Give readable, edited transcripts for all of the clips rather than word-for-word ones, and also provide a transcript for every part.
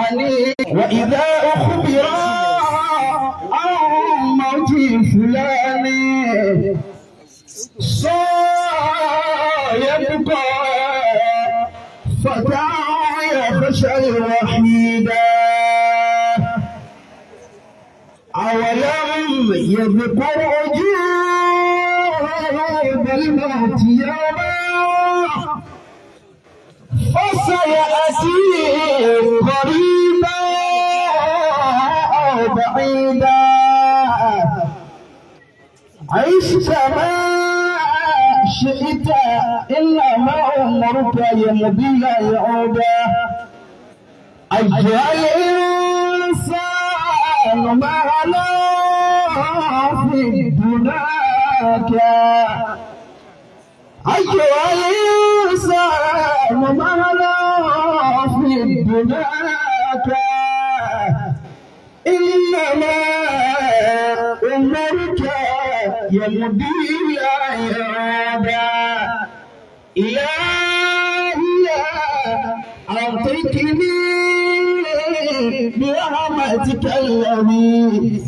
أني وإذا أخبر عن موت فلان صار يبقى فتى يخشى الوحيدا. أولم يذكر عجوب الموت يوما فسيأتي قريبا أو بعيدا. عيش كما شئت إلا ما عمرك يمضي لا يعود. أيها الإنسان ما لا في دنياك، أيها الإنسان ما لا في دنياك، إنما عمرك يمضي لا يعود. إلهي أعطيتني برحمتك الذي،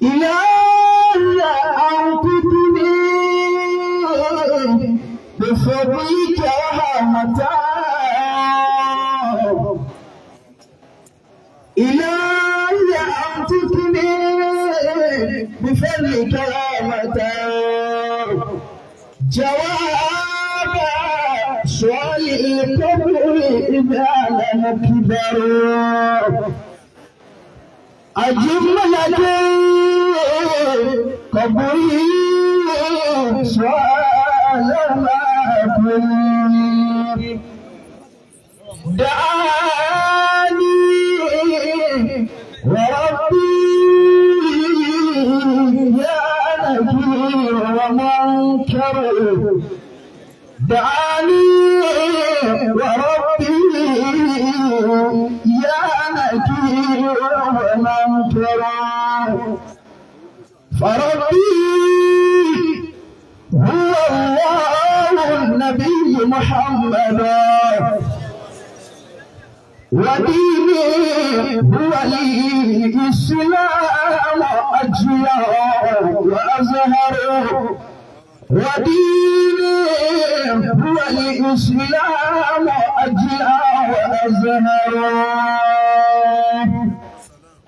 إلهي أعطيتني بفضلك رحمة، إلهي أعطيتني بفضلك رحمة. جواب سؤال القبر إذا لم كبر أجب لك قبري سؤال ما كنت دعاني وربي يا نكير ومنكر، دعاني وربي يا نكير ومنكر، فربي هو الله النبي محمد، وديني هو الإسلام أجلى وأزهر، وديني هو الإسلام أجلى وأزهر.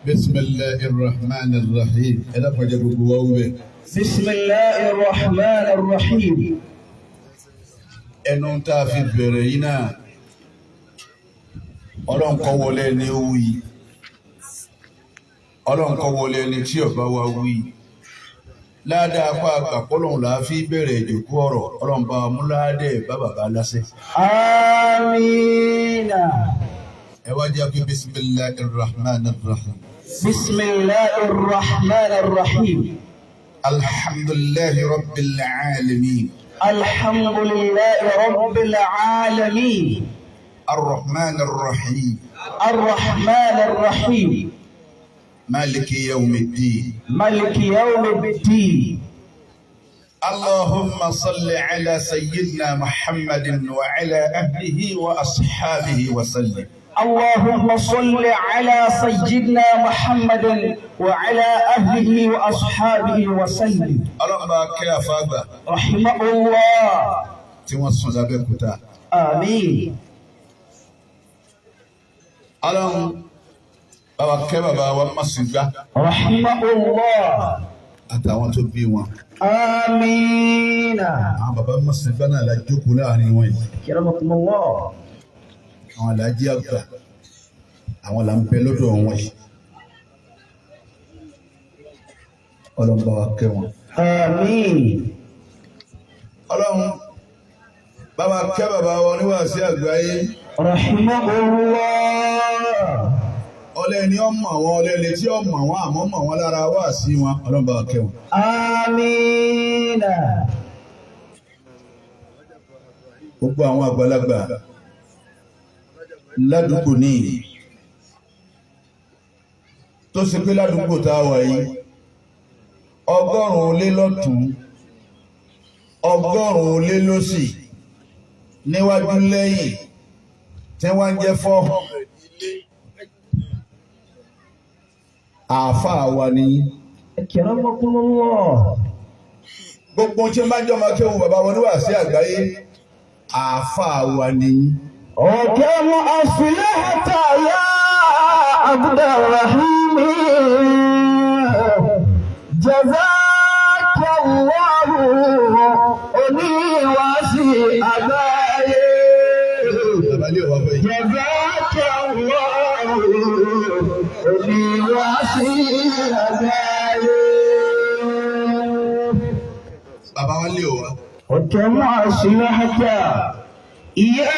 بسم الله الرحمن الرحيم. Ẹ dákun, jẹ́ gbogbo wa wí bẹ́ẹ̀. بسم الله الرحمن الرحيم. Ẹnu tá a fi bẹ̀rẹ̀ yìí náà, Ọlọ́run kọ́ wọlé ẹni ó wí, Ọlọ́run kọ́ wọlé ẹni tí ọba wa wí ládàá apá àgbà pọ́lọ́hún là á fi bẹ̀rẹ̀ ìjòkó ọ̀rọ̀. Ọlọ́run bá wa mú ládàá ẹ̀ bá bàbá lásẹ̀. آمين. Ẹ wá jẹ́ pé بسم الله الرحمن الرحيم. بسم الله الرحمن الرحيم. الحمد لله رب العالمين. الحمد لله رب العالمين. الرحمن الرحيم. الرحمن الرحيم. مالك يوم الدين. ملك يوم الدين. اللهم صل على سيدنا محمد وعلى أهله وأصحابه وسلم. اللهم صل على سيدنا محمد وعلى أهله وأصحابه وسلم. Ọlọ́run bá kẹ́ àfáàgbà رحمه الله. tí wọ́n sùn lábẹ́òkúta. آمين. Ọlọ́run bá wa kẹ́ bàbá wa Másùngbà رحمه الله. àtàwọn tó bí wọn. آمين. Àwọn bàbá Másùngbà náà la jókòó láàrin wọn yìí. كرمكم الله. Àwọn alájí àgbà, àwọn là ń bẹ lọ́dọ̀ wọn yìí. Ọlọ́run bá wa kẹ́ wọn. آمين. Ọlọ́run bá wa kẹ́ bàbá wa oníwàásí àgbáyé. رحمه الله. Ọlẹ́ni ọmọ àwọn ọlẹ́ni tí ọmọ àwọn àmọ́ mọ̀ wọn lára wá sí wọn. Ọlọ́run bá wa kẹ́ wọn. آمين. Gbogbo àwọn àgbàlagbà ládùúgbò ní tó ṣe pé ládùúgbò tá a wà yìí, 100 lé lọ́tún, 100 lé lósì, níwájú lẹ́yìn. Tí wọ́n ń jẹ́ 4. Àáfàá wa ni. Akramakumullah. Gbogbo tí wọ́n bá jọ máa kéwu bàbá wọn níwà sí àgbáyé. Àáfàá wa ni. وكم أصلحت يا عبد الرحيم جزاك الله oníwàásí àgbáyé. Bàbá ilé wa fẹ́ yìí. جزاك الله oníwàásí àgbáyé. Bàbá wa lé wa. وكم أصلحت يا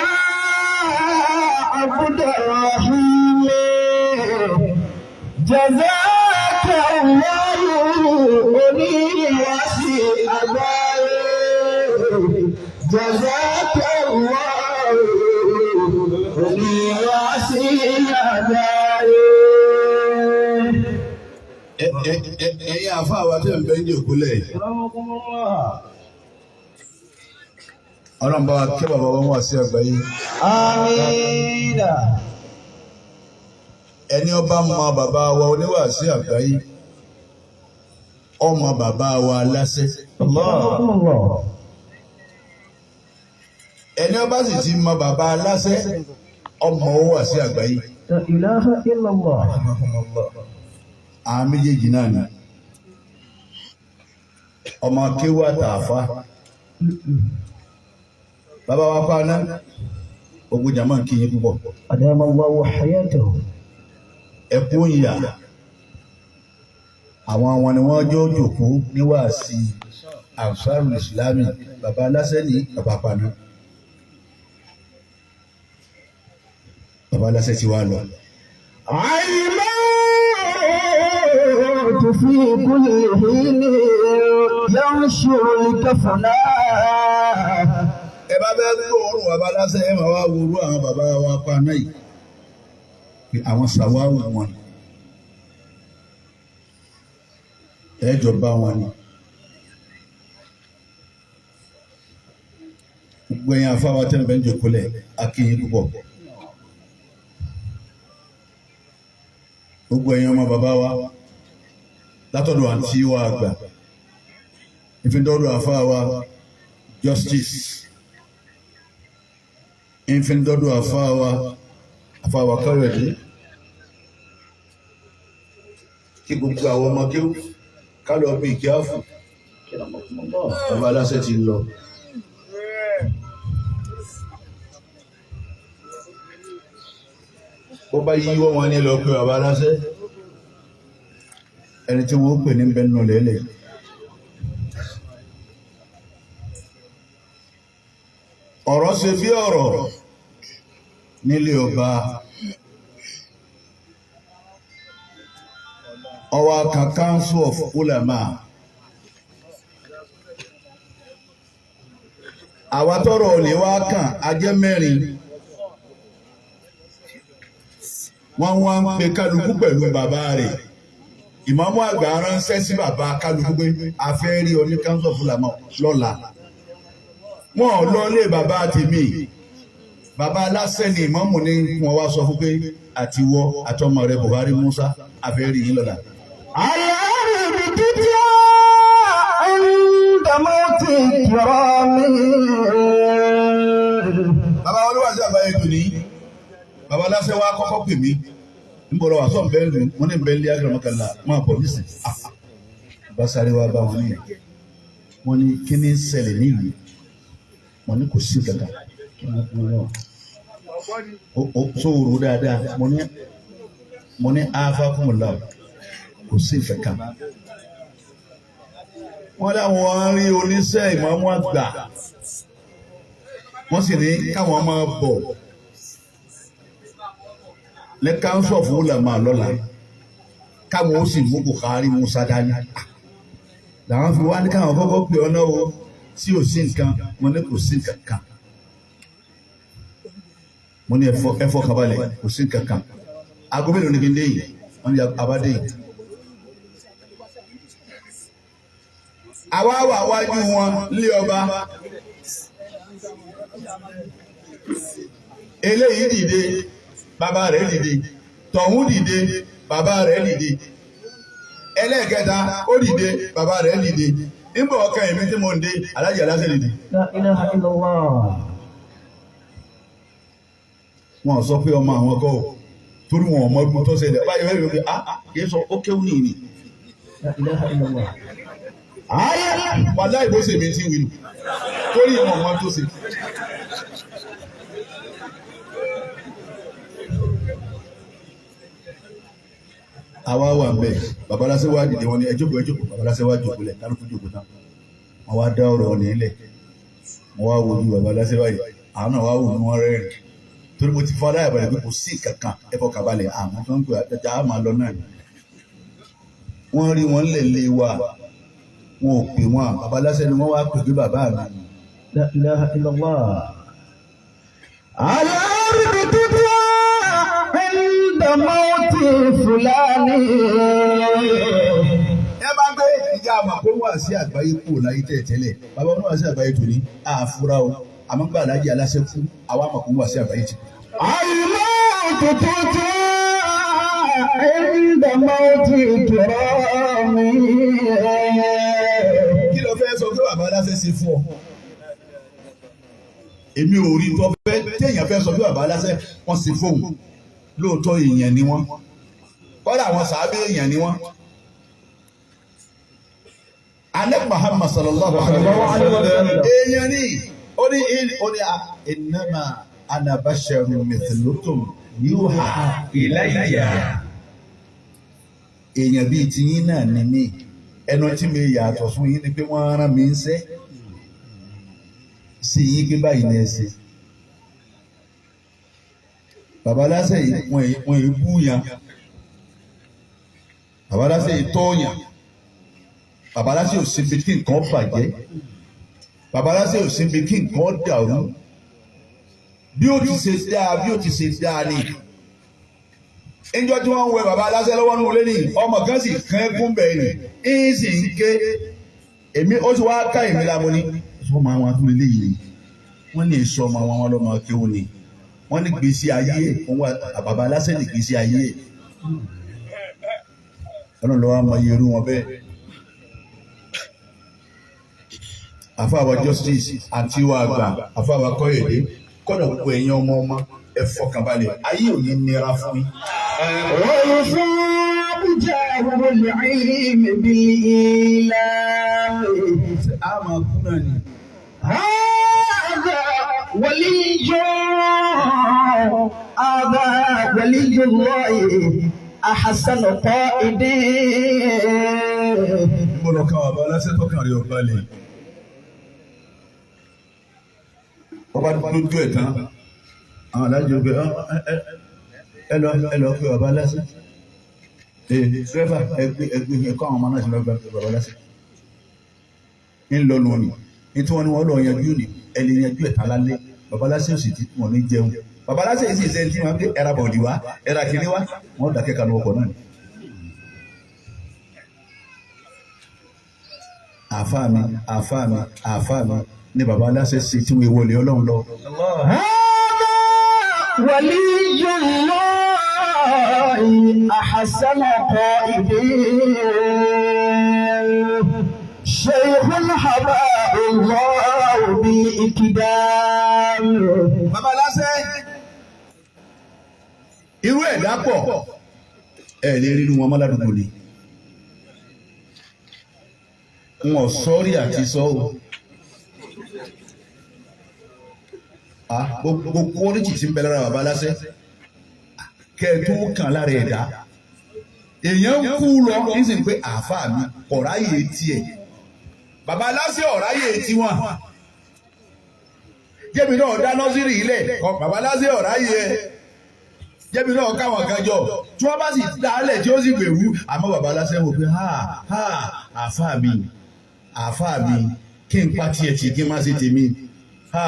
عبد الرحيم جزاك الله oníwàásí àgbáyé. جزاك الله oníwàásí àgbáyé. Ẹ̀yin àáfàá wa tẹ̀ ń bẹ́ ń jòkó lẹ̀. Ọlọ́run bá wa kẹ́ bàbá wọn wá sí àgbáyé. آمين. Ẹni ọba mọ bàbá wa oníwàásí àgbáyé. Ọmọ bàbá wa aláṣẹ. الله. Ẹni ọba sì ti mọ bàbá aláṣẹ. Ọmọ wọn wá sí àgbáyé. لا إله إلا الله. Àwọn méjèèjì náà ni. Ọmọ kéwú àtàfà. Bàbá wa pa ná. Ogun jàmá ń kí yín púpọ̀. أدام الله حياته. Ẹkú ìyà. Àwọn àwọn ni wọ́n jọ jòkó níwàásí Ansarul Islami. Bàbá aláṣẹ ní bàbá paná. Bàbá aláṣẹ ti wá lọ. الموت في كل حين ينشر الكفنا. Ẹ bá bẹ́ẹ̀ gbóòórùn bàbá aláṣẹ ẹ máa wá worú àwọn bàbá wa paná yìí. Pé àwọn sàwáwù wọn. Ẹ jọ bá wọn ni. Gbogbo ẹ̀yin afáwa tẹ́ ń bẹ́ ń jòkó lẹ̀, a kí yín púpọ̀. Gbogbo ẹ̀yin ọmọ bàbá wa látọ̀dọ̀ àǹtí wa àgbà ìfindọ́dọ̀ àfáwa Justice ìfindọ́dọ̀ àfáwa àfáwa Káyọ̀dé kí gbogbo àwọn ọmọ kéwú ká lọ bí ìkíáfù bàbá aláṣẹ ti lọ. Bó bá yíwọ́ wọn ní lọ pé bàbá aláṣẹ ẹni tí wọ́n pè ní bẹ́ẹ̀ nù lẹ́lẹ̀. Ọ̀rọ̀ ṣe bí ọ̀rọ̀ nílé ọba ọwọ́ kan Council of Ulama. Àwa tọrọ ò lè wá kàn ajẹ́ mẹ́rin. Wọ́n wá ń pe kálukú pẹ̀lú bàbá rẹ̀. Ìmáàmù àgbà ránṣẹ́ sí bàbá kálukú pé a fẹ́ rí ọ ní Council of Ulama lọ́la. Wọ́n ò lọ lé bàbá tèmi. Bàbá aláṣẹ ni ìmáàmù ní wọn wá sọ fún pé àtiwọ́ àtọmọ rẹ̀ Buhari Musa a fẹ́ rí yín lọ́la. العرب تتلى عند موت الكرام. Bàbá olúwa sí àbáyé dùn ní. Bàbá aláṣẹ wa kọ́kọ́ pè mí. Ń bọ̀rọ̀ wà sọ̀n bẹ́ẹ̀ lù wọ́n ní bẹ́ẹ̀ lé agbẹ̀rẹ̀mọ́kànlá máa bọ̀ nísìn. Bá sáré wá bá wọn níyẹn. Wọ́n ní kí ni ń ṣẹlẹ̀ nílùú? Wọ́n ní kò sí kankan. Sóòrò dáadáa. Mo ní áfá fún ọ̀la kò sí ìfẹ́ kan. Wọ́n láwọn rí oníṣẹ́ ìmáàmù àgbà. Wọ́n sì ní káwọn máa bọ̀ ní Council of Ulama lọ́la káwọn ó sì mú Buhari Musa dání. Làwọn fi wá ní káwọn kọ́kọ́ pè ọ́ náà o tí ò sí nǹkan. Mo ní kò sí nǹkan kan. Mo ní ẹfọ kabalẹ̀ kò sí nǹkan kan. Aago mélòó ni kí n dé yìí? Wọ́n ní abádé yìí. Àwa wà wájú wọn lé ọba. Eléyìí dìde, bàbá rẹ̀ dìde. Tọ̀hún dìde, bàbá rẹ̀ dìde. Ẹlẹ́ẹ̀kẹta ó dìde, bàbá rẹ̀ dìde. Nígbà ọkàn èmi tí mo ń dé, alájì aláṣẹ dìde. La ilaha illallah. Wọn sọ pé ọmọ àwọn kọ́ ò, torí wọn ò mọ ọdún tó ṣẹlẹ̀. Báyọ̀ bẹ́ẹ̀ pé ah kì í sọ ó kéwù nìyí ni. La ilaha illallah. Wàláì bó ṣe mi ti wí nù. Torí wọn mọ tó ṣe. Àwa wà ń bẹ̀, bàbá aláṣẹ wá dìde wọn ni ẹ jókòó ẹ jókòó, bàbá aláṣẹ wá jókòó lẹ̀, kálukú jókòó tán. Wọ́n wá dá ọ̀rọ̀ ọ̀nà ilẹ̀. Wọ́n wá wojú bàbá aláṣẹ báyìí, àwọn náà wá wò ní wọ́n rẹ́rìn. Torí mo ti fọ́ aláyàbalẹ̀ pé kò sí kankan ẹ fọkàn balẹ̀ àmọ́ tó ń pè àtẹ̀tẹ̀ á máa lọ náà ni. Wọ́n rí wọn lẹ̀ lé wa, wọn ò pè wọn, bàbá aláṣẹ ni wọ́n wá pè pé bàbá mi. La ilaha illallah. على أرض تدعى عند موت فلان. Ẹ bá gbé ìjà àmọ̀ pé wọ́n sí àgbáyé kúrò láyé tẹ̀tẹ́lẹ̀, bàbá wọn wá sí àgbáyé tòní, àfúrá o, àmọ́ gbà aláàjì aláṣẹ kú, àwa àmọ̀ pé wọ́n sí àgbáyé ti kú. الموت تدعى عند موت كرام. Kí ló fẹ́ sọ pé bàbá aláṣẹ ṣe fún ọ? Èmi ò rí tó fẹ́ téèyàn fẹ́ sọ pé bàbá aláṣẹ wọ́n ṣe fóun. Lóòótọ́ èèyàn ni wọ́n. Kọ́dà àwọn sàábé èèyàn ni wọ́n. Alẹ́ Muhammad sallallahu alayhi wa sallam. Èèyàn ni ó ní ó ní innama ana basharun mithlukum yuha ilayya. Èèyàn bíi tiyín náà ni mí. Ẹnu tí mi yàtọ̀ fún yín ni pé wọ́n rán mi ń sẹ́ sí yín pé báyìí ni ẹ ṣe. Bàbá aláṣẹ yìí wọ́n yìí bú yan. Bàbá aláṣẹ yìí tọ́ yan. Bàbá aláṣẹ ò síbi kí nǹkan bàjẹ́. Bàbá aláṣẹ ò síbi kí nǹkan dàrú. Bí ó ti ṣe dáa bí ó ti ṣe dáa ni. Níjọ́ tí wọ́n ń wẹ bàbá aláṣẹ lọ́wọ́ nínú ilé ní ọmọ kan sì kán ẹkún bẹ́ẹ̀ ni. Ń sì ń ké. Èmi ó ti wá ká èmi lámo ní. Sọ́mọ àwọn atúlélẹ́ yìí wọ́n ní èso ọmọ àwọn ọlọ́mọ akéwòn ni. Wọ́n ní gbèsè ayé òun wà bàbá aláṣẹ ní gbèsè ayé. Ọlọ́run lọ́wọ́ máa yẹ irú wọn bẹ́ẹ̀. Àfáàwà justice àti ìwà àgbà àfáàwà kọ́yèdé kọ́dà gbogbo ẹ̀yin ọmọ ọmọ ẹ fọkànbalẹ̀ ayé ò ní nira fún yín. ويصاب جاهل العلم بالإيلام. A máa kú náà ni. هذا ولي هذا ولي الله أحسن قائد. Níbo lọ kan bàbá aláṣẹ tọkàn rẹ ọba lè. Ọba lójú ẹ̀ tán. Àwọn alájọ pé ẹ lọ pé bàbá aláṣẹ. Ee dírẹ́fà ẹgbẹ́ ẹgbẹ́ ẹ̀kọ́ àwọn ọmọ náà ti lọ gba bàbá aláṣẹ. Ń lọ nù ní. Ní tí wọ́n ní wọ́n lọ yanjú ní ẹ lè yanjú ẹ̀ tán lálẹ́. Bàbá aláṣẹ ò sì ti wọ́n ní jẹun. Bàbá aláṣẹ yìí sì ṣe tí wọ́n gbé ẹ̀rà bọ̀dì wá ẹ̀rà kìnní wá. Wọ́n dàkẹ́ kanu ọkọ̀ náà ni. Àfáà mi, àfáà mi, àfáà mi ni bàbá aláṣẹ ṣe tí wọ́n wọlé Ọlọ́run lọ. هذا ولي الله أحسن قائد. شيخ حباه الله بإكدام. Bàbá aláṣẹ irú ẹ̀dá pọ̀ ẹ lè rí inú wọn mọ́ ládùúgbò ni. N ò sọ́rí àti sọ o. Gbogbo oríjì tí ń bẹ lára bàbá aláṣẹ kẹ ẹ tó kàn lára ẹ̀dá. Èèyàn ń kú lọ nísìnyí pé àáfàá mi ọ̀ráyè tiẹ̀. Bàbá aláṣẹ ọ̀ráyè tiwọn. Jẹ́mi náà dáná sí rí ilẹ̀ bàbá aláṣẹ ọ̀ráyè ẹ̀. Jẹ́mi náà káwọn kan jọ tí wọ́n bá sì dálẹ̀ tí ó sì gbèrú. Àmọ́ bàbá aláṣẹ wò pé ha ha àáfàá mi àáfàá mi kí n pa tiẹ̀ tì kí n má ṣe tèmi. Ha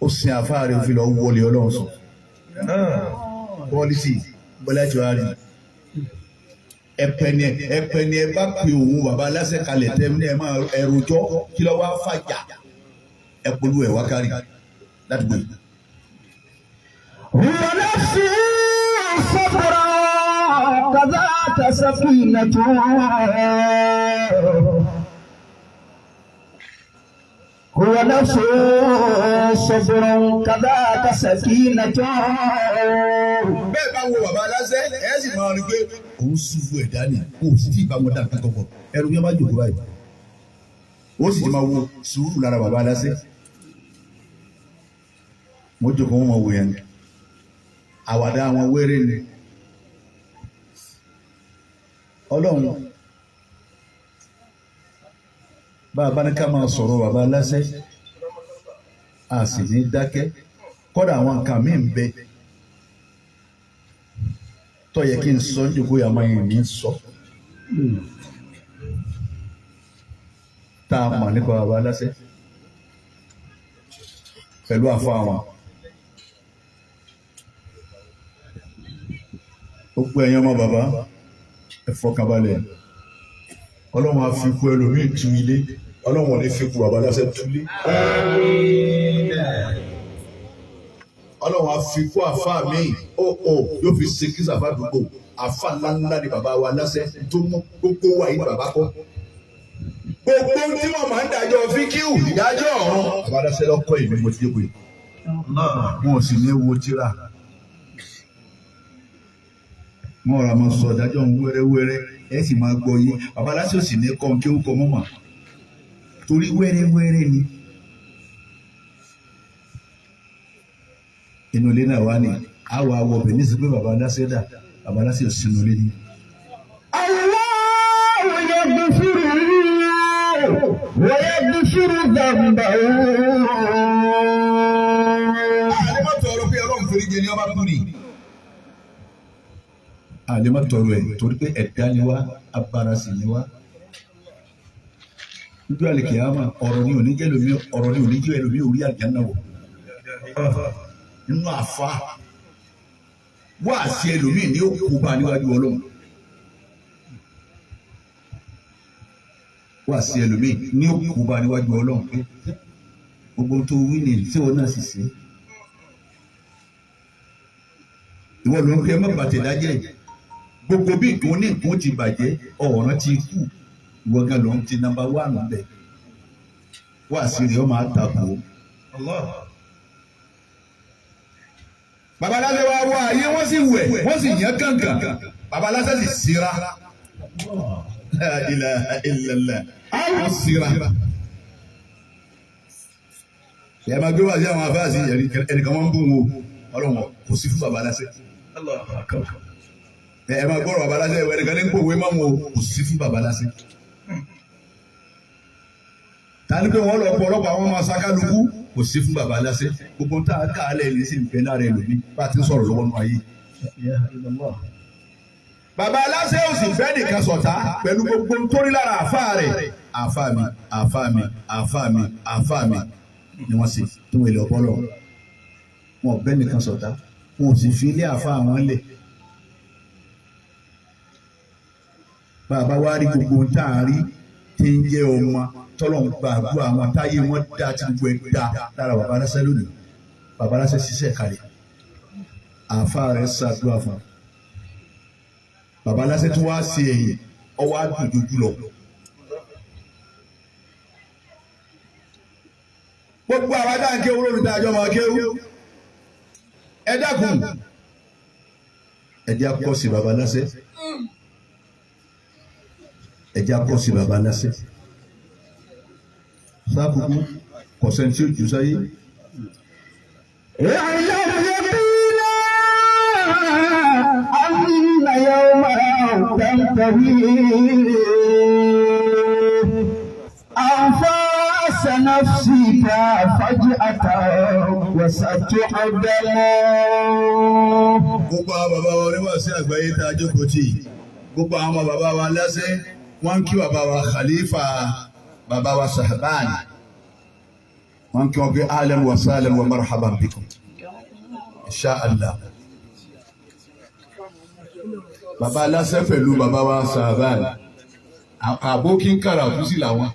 ó sin àáfàá rẹ̀ fi lọ wọlé Ọlọ́run sùn. Pọ́lísì Bọ́lá ti wá rí. Ẹ̀pẹ̀ ni ẹ bá pe òun bàbá aláṣẹ kalẹ̀ tẹ́ ní ẹ máa ẹrùjọ́ kí lọ́ wá fàjà ẹ polú ẹ̀ wá kárì ládùúgbò yìí. هو نفسي صبرا كذاك سفينة هو نفسه صبر كذاك سكينة. Bẹ́ẹ̀ bá wo bàbá aláṣẹ, ẹ sì máa rí i pé òun ṣubú ẹ̀dá ni kò sì tí ì bá wọn dá nǹkan kan pọ̀. Ẹrù yẹn bá jòkó báyìí, ó sì ti máa wo sùúrù lára bàbá aláṣẹ. Mo jòkó wọn máa wò yẹn ni, àwàdà àwọn wéré ni. Ọlọ́run, bá a bá ní ká máa sọ̀rọ̀ bàbá aláṣẹ, a sì ní dákẹ́. Kọ́dà àwọn nǹkan míì ń bẹ tó yẹ kí n sọ níjòkó yà máa yẹn ní sọ, tá a mọ̀ nípa bàbá aláṣẹ pẹ̀lú àfọ àwọn. Gbogbo ẹ̀yin ọmọ bàbá, ẹ fọkànbalẹ̀. Ọlọ́run á fi kú ẹlòmíì tú ilé, Ọlọ́run ò ní fi kú bàbá aláṣẹ túlé. Ọlọ́run á fi kú àfa mi ó yóò fi ṣe kí sàfà dùgbò. Àfa ńláńlá ni bàbá wa aláṣẹ tó mú gbogbo wa yìí ni bàbá kọ́. Gbogbo tí wọ́n máa ń dájọ́ fíkíù, ìdájọ́ ọ̀run, bàbá aláṣẹ lọ́kọ́ ìlú mo ti dé pé wọn ò sì ní wo tíra, wọn rà máa sọ ìdájọ́ ń wẹ́rẹ́wẹ́rẹ́, ẹ sì máa gbọ́ yé. Bàbá aláṣẹ ò sì ní kọ́ kí ó kọ́ mọ́mọ́ torí wẹ́rẹ́wẹ́rẹ́ ni. Inú ilé náà wá ní àwọn awọ ọbẹ̀ ní sọ pé bàbá aláṣẹ dà, bàbá aláṣẹ ò sínú ilé ni. الله يغفر ويغفر ذنبه. Àlè má tọrọ pé Ọlọ́run forí jẹ ní ọba kú ni. Àlè má tọrọ ẹ̀ torí pé ẹ̀dá ni wá, abara sì ni wá. Nítorí àlìkìyámà, ọ̀rọ̀ ni ò ní jẹ́ lómi, ọ̀rọ̀ ni ò ní jẹ́ ẹlòmí orí àlìjánnà wọ̀. Nínú àfa wá sí ẹlòmíì ní ó kó bá níwájú Ọlọ́run. Wá sí ẹlòmíì ní ó kó bá níwájú Ọlọ́run pé gbogbo tó wí ni tí wọn náà sì ṣe. Ìwọ ló ń pè é, má bàtẹ̀ dájẹ́. Gbogbo bí nǹkan ní nǹkan ti bàjẹ́, ọ̀ràn ti kú, ìwọ gan ló ń ti number one bẹ̀. Wá sí rẹ̀, ọ máa takò. Bàbá aláṣẹ wa wá ayé, wọ́n sì wẹ̀, wọ́n sì yàn kàǹkàn, bàbá aláṣẹ sì síra. La ilaha illallah, wọ́n síra. Ẹ máa gbé wá sí àwọn afáàsì, ẹnìkan wọn ń bù wọn o. Ọlọ́run kò sí fún bàbá aláṣẹ. Ẹ máa gbọ́rọ̀ bàbá aláṣẹ, ẹnìkan ní ń pòwe máa wọn o, kò sí fún bàbá aláṣẹ. Tani pé wọ́n lọ pọ̀ ọlọ́pàá, àwọn máa ṣàkálukú, kò sí fún bàbá aláṣẹ. Gbogbo tá a kà á lẹ̀ ní sí ń bẹ lára ẹlòmí bá a ti ń sọ̀rọ̀ lọ́wọ́ nù ayé. Bàbá aláṣẹ ò sì fẹ́ nìkan ṣọ̀tá pẹ̀lú gbogbo nítorí lára àfa rẹ̀. Àfa mi, àfa mi, àfa mi, àfa mi ni wọ́n sì tó ilẹ̀ ọpọlọ. Wọn ò bẹ́ nìkan ṣọ̀tá, wọn ò sì fi ilé àfa àwọn lẹ̀. Bàbá wa rí gbogbo ohun tá a rí tí ń jẹ́ ọmọ tọ́lọ̀ ń gba àdúrà àwọn táyé wọn dá tí gbogbo ẹ̀ dá lára bàbá aláṣẹ lónìí. Bàbá aláṣẹ ṣiṣẹ́ kalẹ̀, àfa rẹ̀ ṣàdúrà fún un. Bàbá aláṣẹ tó wá sí ẹ̀yìn ọwọ́ àdùn jojú lọ. Gbogbo àwọn adáǹkè owó lórí ìdájọ́ máa kéwú, ẹ dákun, ẹ jẹ́ akọ́sí bàbá aláṣẹ, ẹ jẹ́ akọ́sí bàbá aláṣẹ. Sákòókò kọ̀sẹ́ntì ojú sáyé. اعلم يقينا أن يوما تنتهي أنفاس نفسك فجأة وستعدم. Gbogbo àwọn bàbá wa oníwàásí àgbáyé tá a jókòó tì, gbogbo àwọn ọmọ bàbá wa lẹ́sẹ̀, wọ́n ń kí bàbá wa Khalifa, bàbá wa Sahban, wọ́n ń kí wọn pé ahlan wa sahlan wa marhaban bikum, insha Allah. Bàbá aláṣẹ pẹ̀lú bàbá wa Sahban, àbókí ń kàrà kú sí làwọn.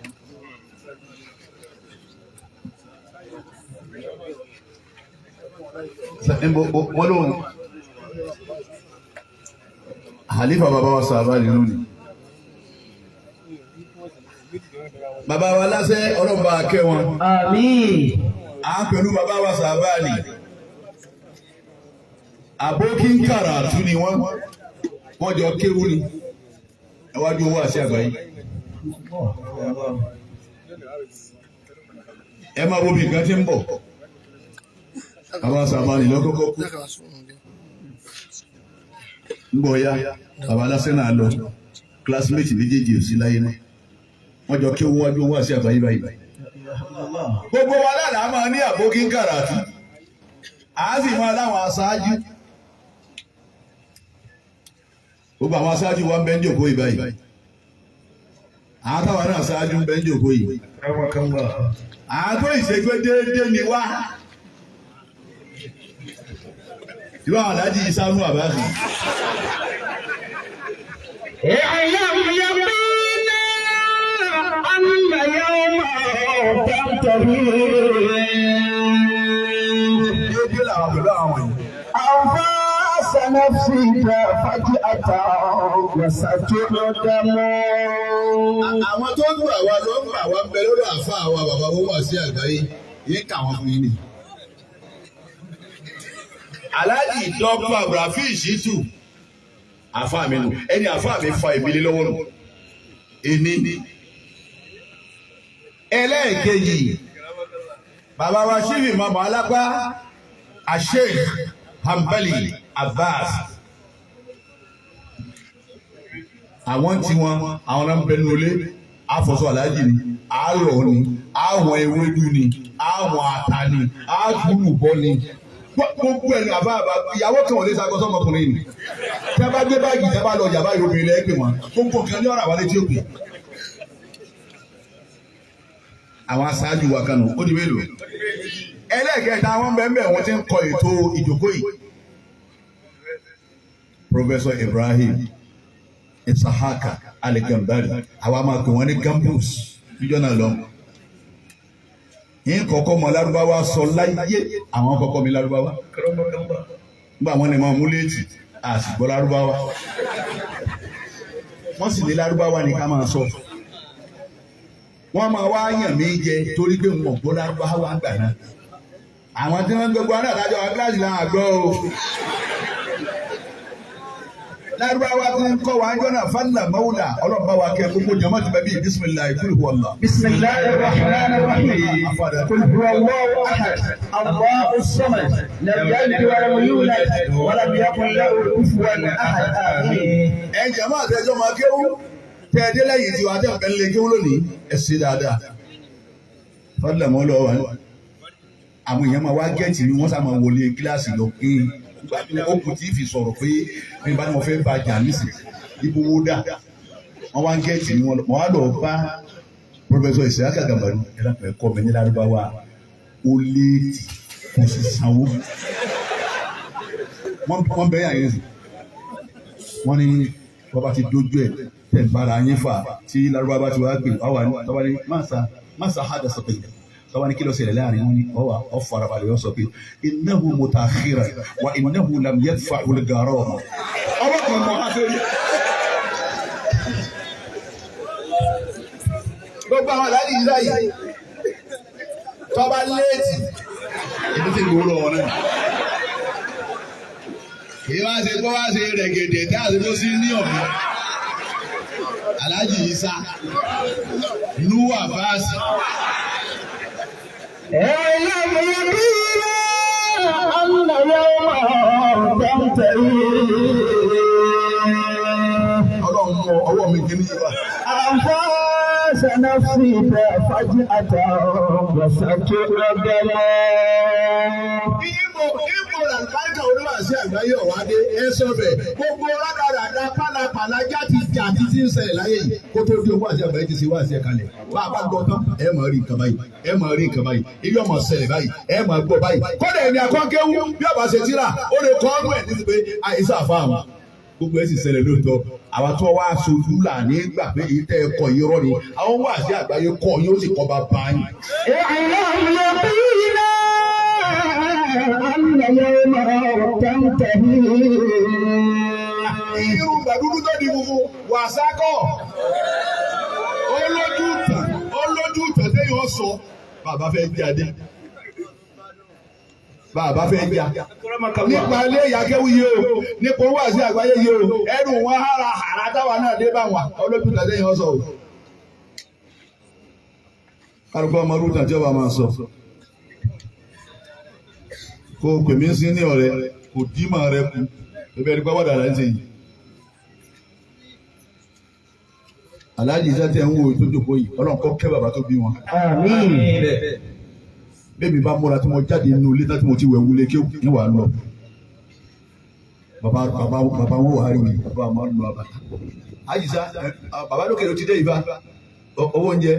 Wọ́n lóhun àlífà bàbá wa sàbá nínú ni. Bàbá wa lásẹ̀ ọlọ́mọba akẹ́ wọn. Àmín. À ń pẹ̀lú bàbá wa sàbá ni. Àbókí ń kàrà àtú ni wọ́n. Wọ́n jọ kéwú ni. Ẹwájú owó àti àgbáyé. Ẹ máa wo bí nǹkan tí ń bọ̀. Bàbá sàbá ni lọ́kọ́kọ́ kú. Ń bọ̀ ya, bàbá lásẹ̀ náà lọ. Kílásímẹ́tì méjèèjì ò sí láyé náà. Wọ́n jọ kéwú wájú owó àti àgbáyé báyìí. Gbogbo wa lára máa ní àbókí ń kàràtù. A sì máa láwọn aṣáájú. Gbogbo àwọn aṣáájú wa ń bẹ ń jòkó yìí báyìí. Àwọn táwa náà aṣáájú ń bẹ ń jòkó yìí. Àwọn tó ìṣègbè déédéé ni wá. Ìwà àwọn aláàjì Isanu Àbáàsì. اعلم يقينا أن يوما تنتهي Déédéé làwọn pẹ̀lú àwọn yìí. أنفاس نفسك فجأة وستندم. Àwọn tó ń gbà wá ló ń gbà wá ń bẹ lórí àfa àwa bàbá owó wà sí àgbáyé yín kà wọ́n fún yín ni. Aláàjì Dr. Abdulrafi Shitu àfa mi nù ẹni àfa mi fa ìbílẹ̀ lọ́wọ́ nù. Èmi ẹlẹ́ẹ̀kejì bàbá wa ṣífì mọ̀mọ́ alápá Asheikh Hanbali Abbas àwọn tí wọn àwọn náà ń bẹ ní olé àfọ̀sọ aláàjì ni àárọ̀ ni àwọn ewédú ni àwọn ata ni àgùrùbọ ni gbogbo ẹni àbá àbá ìyàwó kan ò lè sago sọmọkùnrin ni tí a bá gbé báàgì tí a bá lọ ọjà báyìí obìnrin lẹ́ẹ̀ pè wọ́n gbogbo nǹkan ní ọ̀rọ̀ àwọn létí òkè. Àwọn aṣáájú wa kanu ó di mélòó. Ẹlẹ́ẹ̀kẹta àwọn bẹ́ẹ̀ wọ́n ti ń kọ ètò ìjókòó yìí. Professor Ibrahim Isahaka Aligambari àwa máa pè wọ́n ní Gambus níjọ́ náà lọ. Yín kọ́kọ́ mọ Lárúbáwá sọ láyé àwọn kọ́kọ́ mi Lárúbáwá. Nígbà wọn ni máa mú léètì àsìgbọ́ Lárúbáwá. Wọ́n sì ní Lárúbáwá ni ká máa sọ. Wọ́n máa wá yàn mí jẹ torí pé n ò gbọ́ Lárúbáwá gbà náà. Àwọn tí wọ́n ń gbogbo aná àdájọ́ àwọn kíláàsì náà gbọ́ o. Lárúbáwá tí ń kọ́ wa ń jọ́nà fálà mọ́wúlà ọlọ́ba wa kẹ́ gbogbo jama ti bẹ bí bisimilayi kúlù wàllá. بسم الله الرحمن الرحيم. قل هو الله أحد الله الصمد لم يلد ولم يولد ولم يكن له كفوا أحد. آمين. Ẹ jama àtẹjọ́ máa kéwú tẹ ẹ dé lẹ́yìn tí wàá tẹ̀ ń bẹ kéwú lónìí ẹ ṣe dáadáa. Fálà mọ́wúlà wà ní. Àwọn èèyàn máa wá gẹ̀ẹ́tì ni wọ́n sá máa wọlé kíláàsì lọ pé ó kù tí fi sọ̀rọ̀ pé bí bá ní mo fẹ́ bá jà nísì ibo wo dà wọ́n wá ń gẹ̀ẹ́tì ni wọ́n wá lọ bá Professor Isiaka Gambari ẹ̀rọ ẹ̀kọ́ mi ní Lárúbáwá ó léètì kò sì sanwó. Wọ́n bẹ̀ yà yín sí wọ́n ní bọ́ba ti dójú ẹ̀ tẹ̀ ń bára yín fà tí Lárúbáwá ti wá gbé ọwà ní tọ́ba ní máa hádà sọ pé tọ́ba ní kí ló ṣẹlẹ̀ láàrin wọn ni ọwà ọ farabalẹ̀ yọ sọ pé innahu mutakhira wa innahu lam yadfa'u al-garama. Ọwọ́ kan mọ́ afẹ́rí. Gbogbo àwọn àlàyé yìí láyìí tọ́ba léètì èmi ti gbòòrò wọn náà. Kì í wá ṣe kó wá ṣe rẹ̀gẹ̀dẹ̀ tí a ṣe kó sí ní ọ̀hún. Alhaji Isa Nuhu Abbas. اعلم يقينا أن يوما تنتهي. Ọlọ́run mọ ọwọ́ mi kì í níyì wá. أنفاس نفسك فجأة وستندم. Ibo Ibo làlùbáríkà oníwàásí àgbáyé ọ̀wádé ẹ sọ bẹ̀ gbogbo rádaràda pálapàla jáde jà títí ń ṣẹlẹ̀ láyé yìí kó tó di owó àti àgbáyé ti ṣe wá àti ẹ̀kalẹ̀. Bá a bá gbọ́ tán ẹ máa rí nǹkan báyìí ẹ máa rí nǹkan báyìí ilé ọmọ ṣẹlẹ̀ báyìí ẹ máa gbọ́ báyìí. Kódà èmi àkọ́kéwú bí ọba ṣe tíra ó lè kọ́ ọ́nú ẹ̀ ní ti pé àìsàn àfa àwọn. Gbogbo ẹ̀ sì ṣẹlẹ̀ lóòótọ́ àwa tó wá aṣojú là ní gbà pé èyí tẹ́ ẹ kọ yìí rọ́ ni àwọn wá àti àgbáyé kọ yóò sì kọ́ bá bá yín. اعلم يقينا أن يوما تنتهي. Irun gbàdúrú tó di funfun wàsákọ̀. Olójú tàn olójú tàn téèyàn sọ bàbá fẹ́ jáde. Bàbá fẹ́ já. Nípa ilé ìyákéwì yìí o, nípa owó àti àgbáyé yìí o, ẹnu wọn hara hara táwa náà dé bá wọn, olójú tàn téèyàn sọ o. Kálukú ọmọ rúdà tí ọba máa sọ. Kò pè mí sí ní ọ̀rẹ́, kò dímọ̀ rẹ kù, ebi ẹni pàwọ́dà rẹ̀ ń ṣe yìí. Aláàjì iṣẹ́ tẹ̀ ń wo tó jókòó yìí, Ọlọ́run kó kẹ́ bàbá tó bí wọn. Àmín. Bẹ́ẹ̀ni bá múra tí mo jáde nínú ilé tí mo ti wẹ̀ wulẹ̀ kéwù ní wàá lọ. Bàbá bàbá bàbá wọn wà á rí mi, bàbá máa ń lọ àbàtà. Àyíṣà bàbá lókè ló ti dé ìbá. Owó oúnjẹ,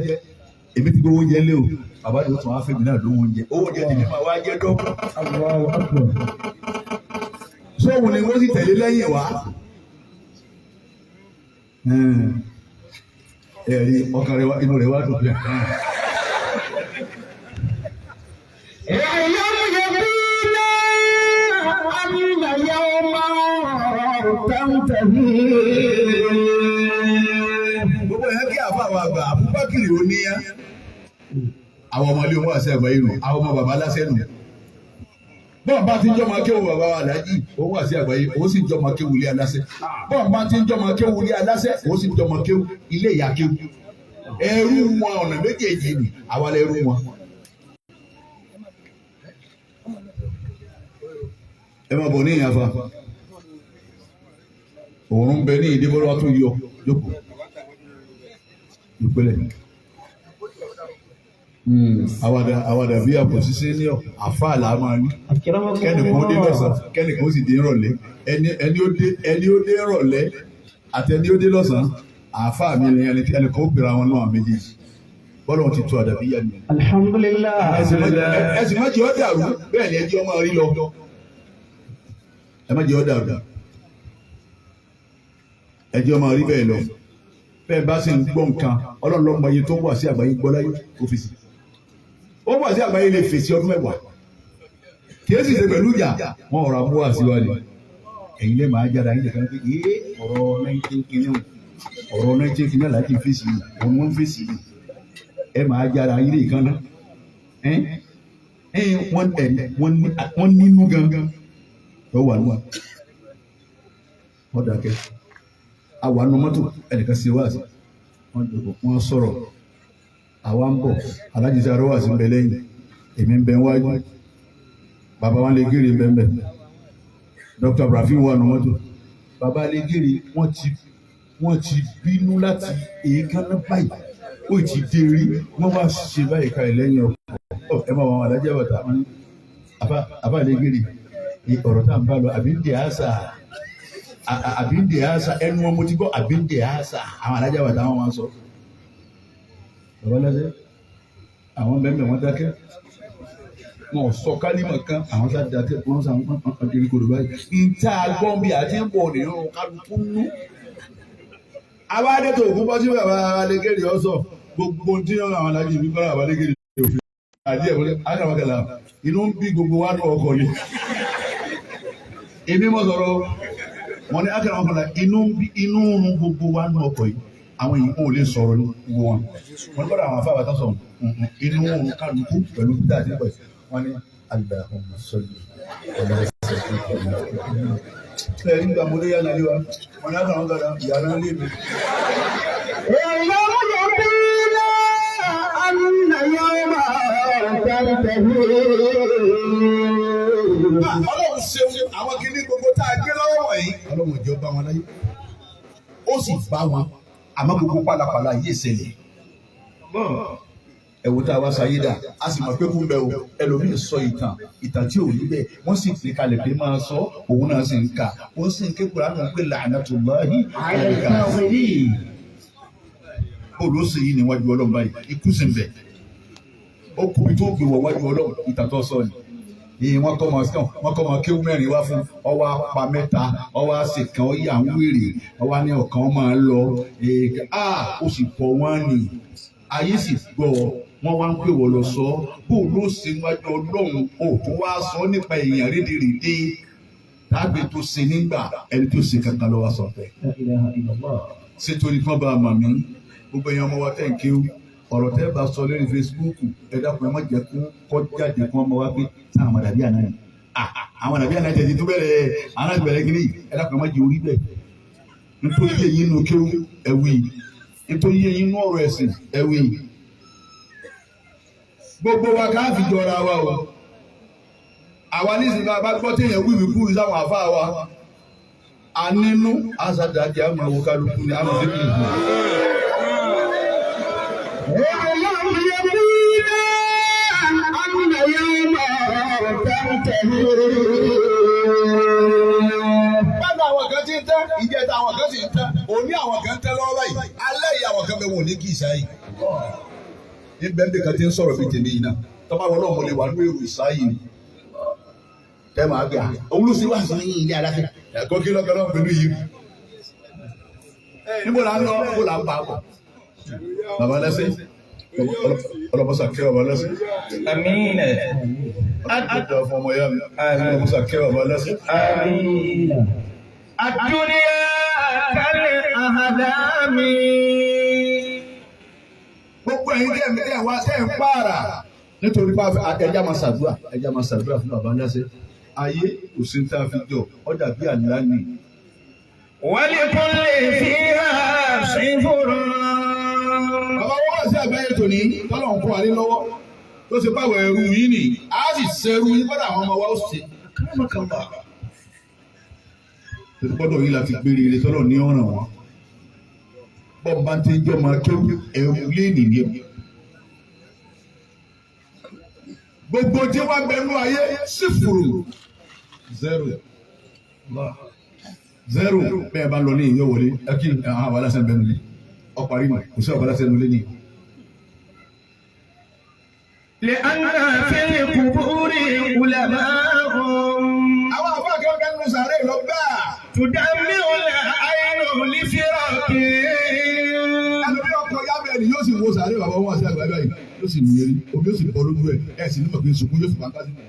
èmi ti gbé owó oúnjẹ lé o. Bàbá yóò tún wá fẹ́mi náà lówó oúnjẹ. Owó oúnjẹ tèmi máa wá jẹ́ dọ́kú. Allahu akbar. Sóhun ni wọ́n sì tẹ̀lé lẹ́yìn wá. Ẹ̀rí ọkàn rẹ̀ wá inú rẹ̀ wá dùn bí. اعلم يقينا أن يوما تنتهي. Gbogbo yẹn kí àfa àwọn àgbà Abubakar ò níyà. Àwọn ọmọ ilé wọn àṣẹ àgbáyé nù, àwọn ọmọ bàbá aláṣẹ nù. Bọ́n bá ti ń jọmọ akéwù bàbá wa aláàjì, òun àṣẹ àgbáyé, òun sì ń jọmọ akéwù ilé aláṣẹ. Bọ́n bá ti ń jọmọ akéwù ilé aláṣẹ, òun sì ń jọmọ akéwù ilé ìyá akéwù. Ẹrú wọn ọ̀nà méjèèjì ni, àwa lẹrú wọn. Ẹ máa bọ̀ ní ìyàfa. Òòrùn ń bẹ ní ìdíbọ́lá tó yọ jókòó. Ìpínlẹ̀. Àwàdà àwàdà bí àpò ṣíṣe ní ọ̀ àfáà là á máa ní. Kẹ́nìkan ó dé lọ́sàn-án, kẹ́nìkan ó sì dé rọ̀lẹ́. Ẹni ẹni ó dé ẹni ó dé rọ̀lẹ́ àti ẹni ó dé lọ́sàn-án. Àfáà mi ni ẹni ẹnìkan ó pèrè àwọn náà méjèèjì. Bọ́lá wọn ti tu àdàbí yá ni. Alhamdulillah. Ẹ̀sìn má jẹ́ ọ́ dàrú bẹ́ẹ̀ ni ẹ jẹ́ ọmọ rí lọ. Ẹ má jẹ́ ọ́ dàrú. Ẹ jẹ́ ọmọ rí bẹ́ẹ̀ lọ. Bẹ́ẹ̀ bá sì ń gbọ́ nǹkan, Ọlọ́run ló mọ iye tó ń wà sí àgbáyé gbọ́ láyé ọ́fíìsì. Ó wà sí àgbáyé lè fèsì ọdún 10. Kì í sì ṣe pẹ̀lú ìjà, wọn ọ̀rọ̀ amúwà sí wa ni. Ẹ̀yin lè máa jára yín nìkan pé ee ọ̀rọ̀ 19 kìíní o, ọ̀rọ̀ 19 kìíní aláàjì ń fèsì yìí, òun wọ́n ń fèsì yìí. Ẹ máa jára yín lè kan náà. Ẹ wọ́n ẹ̀ wọ́n nínú gangan. Ẹ wà nù wa. Wọ́n dàkẹ́. Àwa nu mọ́tò ẹnìkan ṣe wá sí. Wọ́n jókòó, wọ́n sọ̀rọ̀. Àwa ń bọ̀. Aláàjì sáré wá sí ń bẹ lẹ́yìn. Èmi ń bẹ wájú. Bàbá wa lè gírì ń bẹ ń bẹ. Dr. Ibrahim wà nù mọ́tò. Bàbá lè gírì wọ́n ti bínú láti èékánná báyìí. Ó ti dé rí. Wọ́n wá ṣe báyìí kalẹ̀ lẹ́yìn ọkọ̀. Ẹ máa wọ àwọn alájà bàtà. Wọ́n ní àbá lè gírì. Ọ̀rọ̀ tá à ń bá lọ àbí ń dè àṣà àbí ń dè àṣà ẹnu wọn mo ti gbọ́ àbí ń dè àṣà àwọn alájà bàtà wọn máa ń sọ. Bàbá lẹ́sẹ̀ àwọn bẹ́ẹ̀ wọ́n dákẹ́ wọn ò sọ kálímọ̀ kan àwọn sá dákẹ́ wọ́n sá wọn kiri kodò báyìí. Ìta gbọ́n bí àti ń bọ̀ nínú kálukú nú. Àwa adé tó òkú bọ́ sí bàbá Alégèrè ọ̀sọ̀ gbogbo tí wọ́n àwọn alájì bí bọ́lá bàbá Alégèrè òfin. Àdí ẹ̀ wọlé Ákàràmọ́kàlà inú ń bí gbogbo wa nù ọkọ̀ ni. Èmi mọ̀ sọ̀rọ̀ wọn ní Ákàràmọ́kàlà inú ń bí inú ń run gbogbo wa nù ọkọ̀ yìí. Àwọn èèyàn ò lè sọ̀rọ̀ ní wọn. Wọ́n ní kọ́dà àwọn afáwà tán sọ̀rọ̀ inú ń run kálukú pẹ̀lú bí dáa ti pẹ̀. Wọ́n ní Allahumma salli ala sayyidina Muhammad. Ẹ nígbà mo dé yàrá ilé wa, wọn ní Ákàràmọ́kàlà yàrá ilé mi. اعلم يقينا أن يوما تنتهي. Ọlọ́run ṣeun àwọn kìíní gbogbo tá a gbé lọ́wọ́ wọ̀nyí. Ọlọ́run ò jẹ́ ó bá wọn láyé. Ó sì bá wọn, àmọ́ gbogbo pálapàla yìí ṣẹlẹ̀. Ẹ̀wò tá a wá sáyé dà, a sì mọ̀ pé kú ń bẹ o. Ẹlòmíì sọ ìtàn, ìtàn tí ò rí bẹ́ẹ̀. Wọ́n sì fi kalẹ̀ pé máa sọ, òun náà sì ń kà. Ó sì ń ké Kùránì pé la'natullahi 'alal-kafirin. Bóòlù ó sì yí níwájú Ọlọ́run báyìí, ikú sì ń bẹ. Ó kú ibi tó gbé wọ̀ wájú Ọlọ́run, ìtàn tó sọ ni. Ìyẹn wọ́n kọ́ máa kéwú mẹ́rin wá fún ọwọ́ apá mẹ́ta ọwọ́ àṣekàn ọyà ń wèrè ọwọ́ ní ọ̀kan máa lọ ó sì bọ̀ wọ́n nì ayé sì gbọ́ ọ. Wọ́n wá ń pè wọ́n lọ sọ bó ló ṣe wájú Ọlọ́run ò tún wá sọ nípa èèyàn rédèrèdè tàbí tó ṣe nígbà ẹni tó ṣe kankan lọ́wọ́ sọ fẹ́. لا إله إلا الله. Ṣé torí kán bá a mọ̀ mí gbogbo èèyàn ọmọ wa tẹ̀ ń kéwú ọ̀rọ̀ tẹ́ bá sọ lórí Facebook ẹ dákun ẹ má jẹ́ kó kọ́ jáde kó ọmọ wa pé sáwọn àmàdàbí àná ni àwọn àdàbí àná tẹ̀sí tó bẹ̀rẹ̀ àwọn àti bẹ̀rẹ̀ kínní ẹ dákun ẹ má jẹ́ orí bẹ́ẹ̀ nítorí eyín nu kéwú ẹ wí nítorí eyín nu ọ̀rọ̀ ẹ̀sìn ẹ wí. Gbogbo wa ká fi jọra wa o àwa nísìnyí bá a bá gbọ́ téèyàn wíwí kú sáwọn àfa wa a nínú àṣàdàjẹ́ àmọ́ àwọn kálukú ni àmọ́ sí kìí. ولم يكن أن يوم تنتهي. Báwo àwọn kan ti ń tẹ́, ìjẹta àwọn kan sì ń tẹ́, òní àwọn kan ń tẹ́ lọ́wọ́ báyìí, alẹ́ yìí àwọn kan bẹ wò ní kì í sáyì. Níbẹ̀ bí kan ti ń sọ̀rọ̀ bíi tèmi yìí náà, tọ́ba wọn náà mo lè wà ní èrò ìsáyì ni. Tẹ́ máa gbà, òun ló sì wá sí yín ilé aláfẹ́. Ẹ̀kọ́ kí lọ́kẹ́ lọ́wọ́ pẹ̀lú yìí. Níbo la ń lọ, níbo la ń bá bọ̀? Bàbá lẹ́sẹ̀, ọlọ́mọsà kẹ́ bàbá lẹ́sẹ̀. Àmín. Ọlọ́mọsà fún ọmọ yá mi. Ọlọ́mọsà kẹ́ bàbá lẹ́sẹ̀. Àmín. الدنيا كالأحلام. Gbogbo ẹ̀yin tẹ́ ẹ̀ wá tẹ́ ẹ̀ ń pààrà nítorí pé ẹja máa ṣàdúrà ẹja máa ṣàdúrà fún bàbá ńláṣẹ ayé kò sí ní tá a fi jọ ọjà bí àlá ni. ولكل فيها صفر. Bàbá wọn wà sí àgbáyé tòní tọ́lọ̀ ń kó wa ní lọ́wọ́ tó ṣe báwọ̀ ẹrú yín nì á sì ṣẹrú yín kọ́dà àwọn ọmọ wa ó ṣe. Tètè gbọ́dọ̀ yín láti gbére ilé tọ́lọ̀ ní ọ̀ràn wọn. Bọ́ọ̀ bá ti ń jọ́ máa kéwú ẹrú léènì ni. Gbogbo tí wọ́n bẹnu ayé sífùrù zero zero bẹ́ẹ̀ bá lọ ní ìyó wọlé ẹkí àwọn aláṣẹ bẹnu lé ọparí mọ̀ kò sí ọ̀bá aláṣẹ nulẹ̀ ní. لأن في القبور علماء. Àwọn àbá akẹ́kọ̀ọ́ nínú sàárè lọ gbáà. تدمع العين لفراقهم. Ẹlòmí ọkọ̀ yábẹ̀ ni yóò sì wo sàárè bàbá wọn àti àgbàdo yìí yóò sì nìyẹn omi yóò sì bọ́ lójú ẹ̀ ẹ̀ sì ní mọ̀ pé sunkún yóò sì máa ń kásìkò.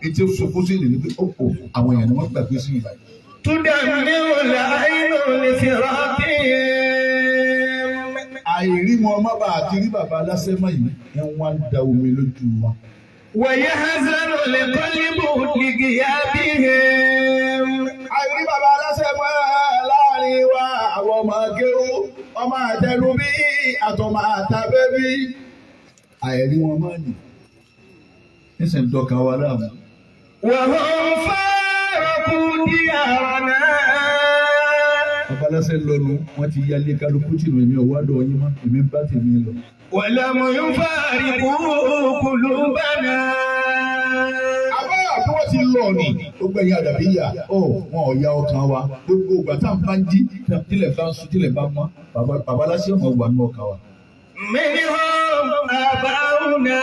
Etí sunkún sí ìlú pé ó kò àwọn èèyàn ni wọ́n gbàgbé sí ìbàdàn. تدمع العين لفراقهم. Àìrí wọn ọmọ bá àti rí bàbá aláṣẹ mọ́ yìí ẹ̀ wọ́n á da omi lójú wọn. ويحزن القلب لغيابهم. Àìrí bàbá aláṣẹ mọ́ láàrin wa àwọn ọmọ akéwú ọmọ àtẹnubí àtọmọ àtàbẹ́bí. Àìrí wọn máa nì nísìnyí dọ́ka wa láàmú. وهم فارقوا ديارنا. Bàbá aláṣẹ lọ́nu wọ́n ti yálé kálukú tìǹbù èmi ò wá dọ̀ yín mọ́ èmi bá tèmi lọ. ولم يفارقوا قلوبنا. Àbá bí wọ́n ti lọ ni gbogbo ẹ̀yin àdàbí yà ó wọn ò ya ọkàn wa gbogbo ìgbà tá à ń bá ń jí tílẹ̀ bá ń sùn tílẹ̀ bá ń mọ́ bàbá aláṣẹ ọmọ wà nínú ọkàn wa. منهم آباؤنا.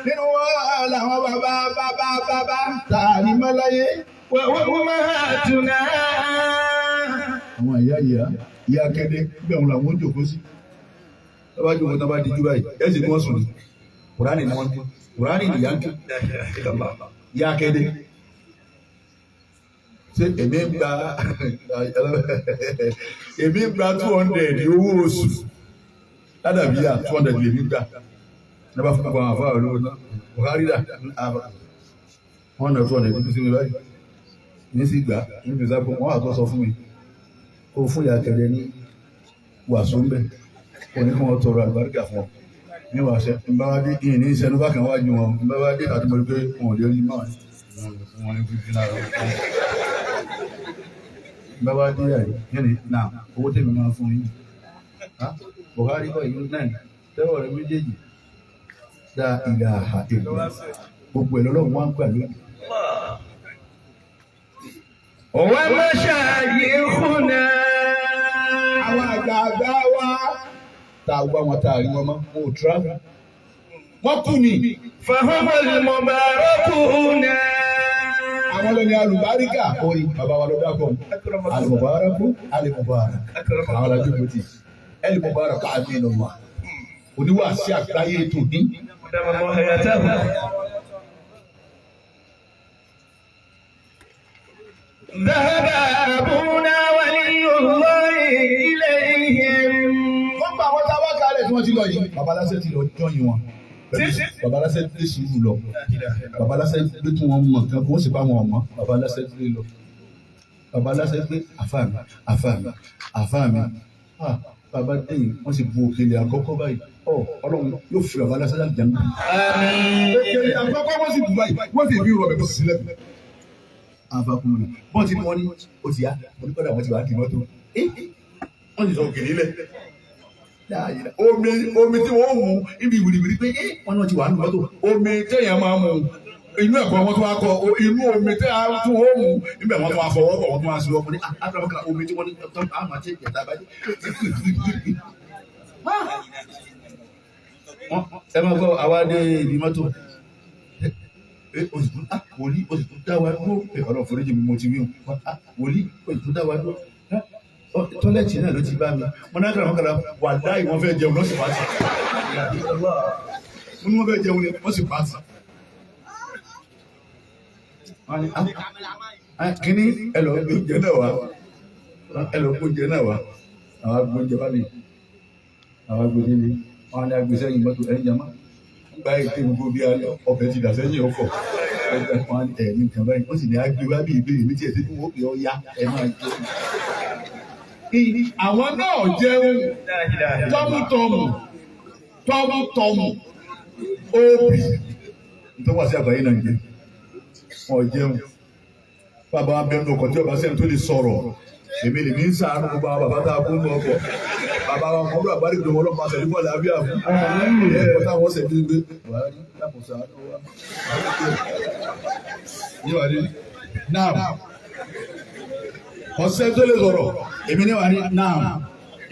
Nínú wa làwọn bàbá bàbá bàbá tààrí mọ́láyé. وأمهاتنا. Àwọn ìyá ìyá ìyá akéde bẹ́ẹ̀ wọn làwọn ó jòkó sí. Bàbá jòkó tán bá di jú báyìí ẹ̀ sì kí wọ́n sùn ní. Kùránì ni wọ́n ń Kùránì ni ìyá ń ké. Ìyá akéde. Ṣé èmi ń gba èmi ń gba 200 owó oṣù ládàbíyà 200 lèmi gbà. Ní bá fún gbogbo àwọn àfáà olówó náà Buhari dà wọ́n náà 200 ní sí mi báyìí. Ní sì gbà níbi ìsápò wọ́n wà tó sọ fún mi kó fún ìyá kẹrẹ ní wàásù ń bẹ kò ní kí wọ́n tọrọ àlùbáríkà fún ọ ní wàásù ń bá wá dé ìyìn ní ìṣẹ́nu bákan wájú wọn ń bá wá dé àti mo rí pé wọn ò lè rí mọ́ wọn ní fífi lára wọn. Ń bá wá dé àyè yẹn ni nà owó tèmi máa fún yín Buhari kọ́ ìlú náà tẹ́wọ̀ rẹ méjèèjì dá ìlà àhà èlò gbogbo ẹ̀ lọ́lọ́run wá ń gbà lónìí. ومشايخنا. Àwọn àgbààgbà wa tá a wá wọn tá a rí wọn mọ́ wọn ò tíráfù wọ́n kú ni. فهم المباركون. Àwọn lóní alùbáríkà orí bàbá wa ló dákọ̀ alùbárakú alùbárak àwọn alájọpọ̀ tì alùbárak àmín wa Oníwàásí àgbáyé tòní. ذهب أبونا ولي الله إليهم. Wọ́n gba àwọn táwa kalẹ̀ tí wọ́n ti lọ yìí. Babaláṣẹ́ ti lọ jọyìn wọn. Babaláṣẹ́ gbé sùúrù lọ. Babaláṣẹ́ gbé tí wọ́n mọ̀ nǹkan kó sì bá wọn mọ̀. Babaláṣẹ́ gbé lọ. Babaláṣẹ́ gbé àfáà mi, àfáà mi, àfáà mi. Ah, bàbá dẹ́yìn wọ́n sì bu òkèlè àkọ́kọ́ báyìí. Ọ Ọlọ́run yóò fi babaláṣẹ́ láti jẹun. Òkèlè àkọ́kọ́ wọ́n sì bu báyìí. Wọ́n sì fi rọ̀bẹ̀ kó sì sílẹ̀. Àfàkùnrin bọ́n ti ní wọ́n ní ó ti yá. Mo ní kọ́dà wọ́n ti wá di mọ́tò. Wọ́n sì sọ òkèlè lẹ̀ omi omi tí wọ́n mú ibi wìrìwìrì pé ẹ́ wọ́n náà ti wà nínú mọ́tò omi téèyàn máa mú inú ẹ̀kọ́ wọn tó wá kọ inú omi téèyàn tún ó mú ibẹ̀ wọ́n tó wá fọwọ́ bọ̀ wọ́n tó wá sí ọkùnrin àtàwọn omi tí wọ́n ní tọ́ àmọ́ àti ìjẹta bá dé. Ẹ máa gbọ́ àwa dé ibi mọ́tò wòlíì oṣù tó dá wa dúró ọ̀rọ̀ foríjì mi mo ti wí wòlíì oṣù tó dá wa dúró tọ́lẹ̀tì náà ló ti bá mi mo náà kàrà mọ́kànlá wà láì wọ́n fẹ́ jẹun lọ́sì pàtì mo ní wọ́n fẹ́ jẹun lọ́sì pàtì. Kíní ẹ lọ gbé oúnjẹ náà wá ẹ lọ gbé oúnjẹ náà wá àwọn agbó oúnjẹ bá mi àwọn agbó délé wọn ní agbé sẹ́yìn mọ́tò ẹ̀yìn jama gba ètè gbogbo bí ọbẹ̀ ti dà sẹ́yìn ọkọ̀ wọn ní ẹ̀ ní nǹkan báyìí wọ́n sì ní agbé wá bí ìbéèrè mi tiẹ̀ sí fún wọn pé ọ ya ẹ máa jẹ. Àwọn náà jẹun tọ́mùtọ́mù tọ́mùtọ́mù òbí tó wà sí àgbáyé náà jẹ wọn jẹun bàbá wa bẹnu ọkọ̀ tí ọba sẹ́ni tó lè sọ̀rọ̀ èmi lèmi ń sàánú gbogbo àwọn bàbá tá a kó ń bọ̀ ọkọ̀ bàbá wa mọ̀ ọ́dọ̀ àgbárí gbogbo ọlọ́pàá sẹ̀lú bọ́ọ̀lù àbíà fún ẹ̀kọ́ táwọn ṣẹ̀ bí gbé Buhari dàpọ̀ sàánú wa. Yíwá ní náà ọ̀sẹ̀ tó lè sọ̀rọ̀ èmi ní wà ní náà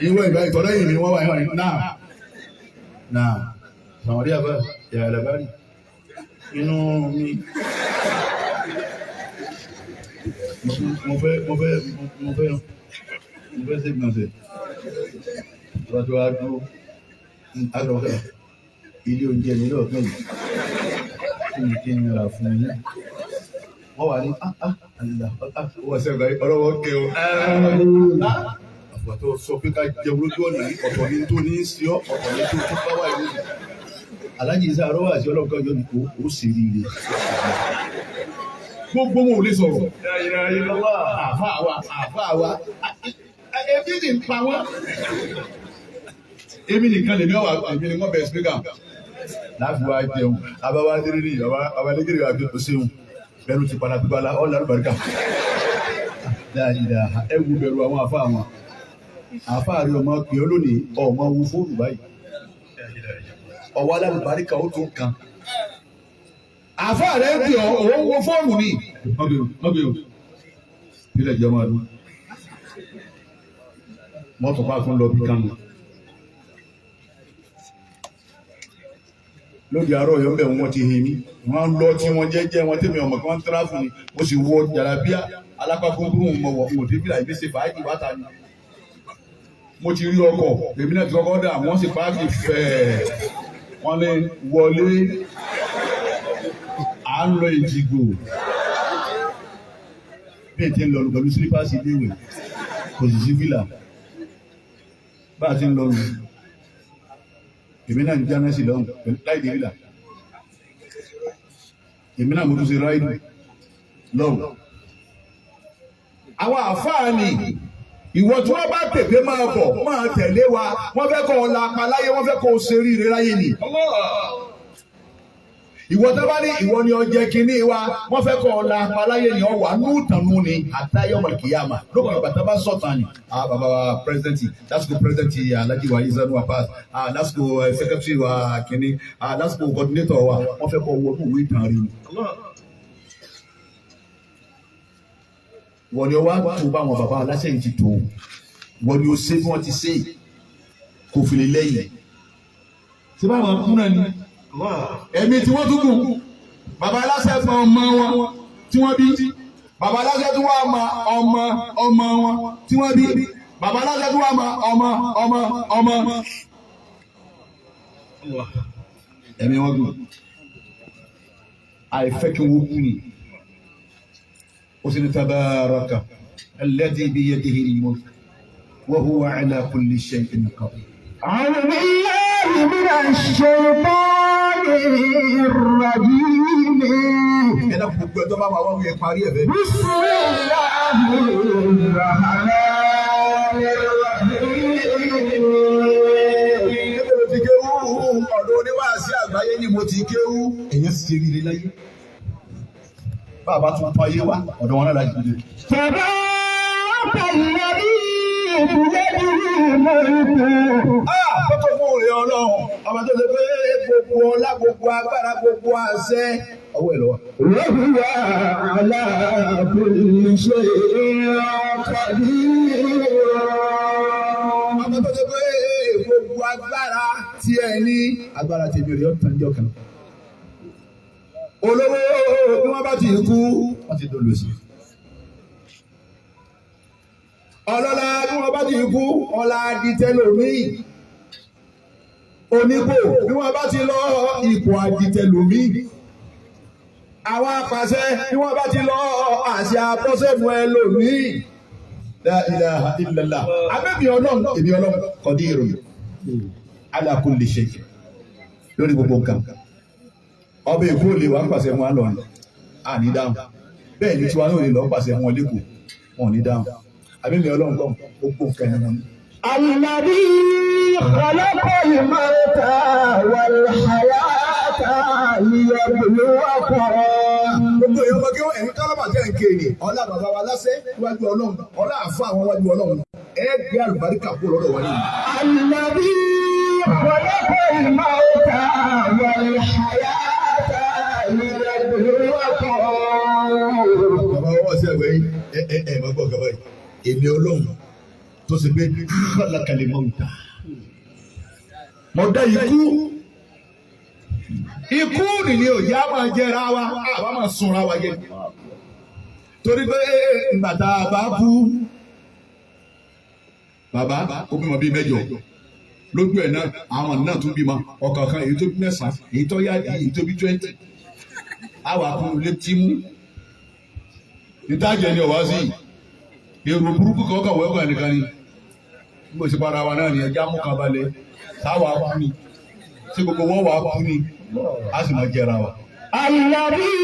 ìwọ ìgbà ìtọ́lẹ́ yìí ni wọ́n wà ní náà náà sàmọ́dé àbá yàrá làbárì inú mi mo fẹ́ mo fẹ́ mo fẹ́ mo fẹ́ ṣe gbọ̀nsẹ̀ lọ́jọ́ wa dúró àgbọ̀kẹ́ ilé oúnjẹ mi lọ́ọ̀kan yìí kí ni kí n rà fún yín wọ́n wà ní wọ́n ṣe ọlọ́wọ́ kẹ o. Àfọ̀tọ́ sọ pé ká jẹun lójú ọ̀nà yìí ọ̀tọ̀ ní tó ní í sí ọ́ ọ̀tọ̀ ní tó tó bá wà yìí. Aláàjì Isa arọ́wà àti ọlọ́run yóò ní kó o sì rí ire. Gbogbo wọn ò lè sọ̀rọ̀. Àfa wa àfa wa ebi sì ń pa wọ́n. Èmi nìkan lèmi ọ̀wà èmi ni wọ́n bẹ̀ spíkà. Láti wá jẹun, àbáwá délé ní àbá lẹ́gẹ̀rẹ̀ àbí òṣèlú bẹ̀rù ti padà gbígbàlá ọ̀là àlùbáríkà. Dáadáa ẹ wo bẹ̀rù àwọn àfa wọn. Àfa rí ọmọ pè é lónìí ọmọ wo fóònù báyìí. Ọwọ́ alálùbáríkà ó tún kan. Àfa rẹ̀ ń pè ọ́ òun wo fóònù ni. Mọ́bí o, ilẹ̀ jẹ́ ọmọ ọdún. Mọ́tò pa fún lọ bí kánú. Lóde àárọ̀ yọ̀ ń bẹ̀ wọ́n ti hin mí. Wọ́n lọ tí wọ́n jẹ́jẹ́ wọn tẹ̀mí ọmọ kan tíráfù ni. Mo sì wọ jàlábíà alápákókó mọ̀ wọ̀ mo débìlà ìbí ṣe fàájì wáta ni. Mo ti rí ọkọ̀ èmi náà ti kọ́kọ́ dà wọ́n sì páàkì fẹ́ẹ̀. Wọ́n ní wọlé à ń lọ Èjìgbò. Bí ètí ń lọ pẹ̀lú sílípàsì iléèwé kò sì sí fìlà. Bá a ti ń lọ nù èmi náà ń jáná sí lọ́hùn láì dé fìlà. Èmi náà mo tún ṣe ráìdù lọ́hùn. Àwọn àfáà ni ìwọ tí wọ́n bá pèpè máa bọ̀ máa tẹ̀lé wa wọ́n fẹ́ kọ́ ọ lapa láyé wọ́n fẹ́ kọ́ ọ ṣe ríire láyé ni. Ìwọ tó bá ní ìwọ ni ọjẹ kínní wa wọ́n fẹ́ kọ́ ọ lapa láyé ni ọ wà nù tànú ni àtayọ mọ̀lìkìyàmà lókun ìgbà tó bá sọ̀tàn ni. Bàbá wa pírẹsidẹ́ntì lásìkò pírẹsidẹ́ntì Alhaji wa Isa Nuhu Abbas lásìkò sẹkẹ́tìrì wa kínní lásìkò kọ́dínétọ̀ wa wọ́n fẹ́ kọ́ wọnú ìwé ìtàn rí ni. Wọ́n ni wá tó bá wọn bàbá aláṣẹ yìí ti tó wọ́n ni ó ṣe bí wọ́n ti ṣe kò fi lè lẹ́yìn. Ṣé báwọn kú náà ni? Ẹ̀mí tí wọ́n tún kù bàbá aláṣẹ fún ọmọ wọn tí wọ́n bí bàbá aláṣẹ tún wà mọ ọmọ ọmọ wọn tí wọ́n bí bàbá aláṣẹ tún wà mọ ọmọ ọmọ ọmọ. Ẹ̀mí wọn gùn. Àìfẹ́ kí wọ́n kú ni. Ó sì ní tabaraka alladhi biyadihi al-mulk wa huwa ala kulli shay'in qadir. أعوذ بالله من الشيطان الرجيم. Ẹ dákun, gbogbo ẹjọ́ bá wà wá wíyẹn parí ẹ̀ bẹ́ẹ̀. بسم الله الرحمن الرحيم. Níbo ló ti kéwú? Ọ̀dọ̀ oníwàásí àgbáyé ni mo ti kéwú. Èyàn sì ti rí ire láyé. Bàbá tún tún ayé wá, ọ̀dọ̀ wọn náà láti dìde. تبارك الذي بيده الملك. Kókó fún òrè Ọlọ́run, ọba tó ṣe pé gbogbo ọlá, gbogbo agbára, gbogbo àṣẹ. Ọwọ́ ẹ̀ lọ́wọ́. وهو على كل شيء قدير. Ọba tó ṣe pé gbogbo agbára tí ẹ ní, agbára tèmi rè ọ́ tán jọ kan. Olówó bí wọ́n bá ti kú, wọ́n ti dolo sí. Ọlọ́lá bí wọ́n bá ti kú, ọlá aditẹ́lòmíì. Onípò bí wọ́n bá ti lọ, ipò aditẹ́lòmíì. Àwọn apàṣẹ bí wọ́n bá ti lọ, àṣẹ abọ́sẹ̀mù ẹlòmíì. La ilaha illallah. Abẹ́mi Ọlọ́run, èmi Ọlọ́run, qadirun ala kulli shay. Lórí gbogbo nǹkan. Ọba Èkó lè wá pàṣẹ fún wa lọ́run. Àní dáhùn. Bẹ́ẹ̀ ni tiwa náà lè lọ pàṣẹ fún wọn lẹ́kọ̀ọ́. Wọn ò ní dáhùn. Abẹ́mi Ọlọ́run kọ́ gbogbo nǹkan ẹni wọn. الذي خلق الموت والحياة ليبلوكم. Gbogbo èèyàn ọmọ kí wọ́n ẹ̀rín kálábà tẹ̀ ń kéde. Ọlá bàbá wa lásẹ̀ wájú Ọlọ́run. Ọlá àfa àwọn wájú Ọlọ́run. Ẹ gbé àlùbáríkà kó lọ́dọ̀ wa nínú. الذي خلق الموت والحياة ليبلوكم. Bàbá wa wá sí ẹgbẹ́ yìí, ẹ ẹ ẹ máa gbọ́ gàba yìí. Èmi Ọlọ́run tó ṣe pé khalaqal mauta. Mo dá ikú. Ikú nìyí ò yá máa jẹra wa, àbá máa sunra wa jẹ. Torí pé ìgbà tá a bá kú, bàbá ó bímọ bíi 8 lójú ẹ̀ náà, àwọn náà tún bímọ ọ̀kọ̀ọ̀kan, èyí tó bí 9, èyí tó yá di èyí tó bí 20. Àwọn akúrú létí mú ìtajẹ ni ọ̀wá sí èrò burúkú kan kàn wẹ́wẹ́ nìkan ni bí mo ṣe para wa náà ni ẹja mú kan balẹ̀ táwa kú ni ṣé gbogbo wọn wà kú ni a sì máa jẹra wa. الذي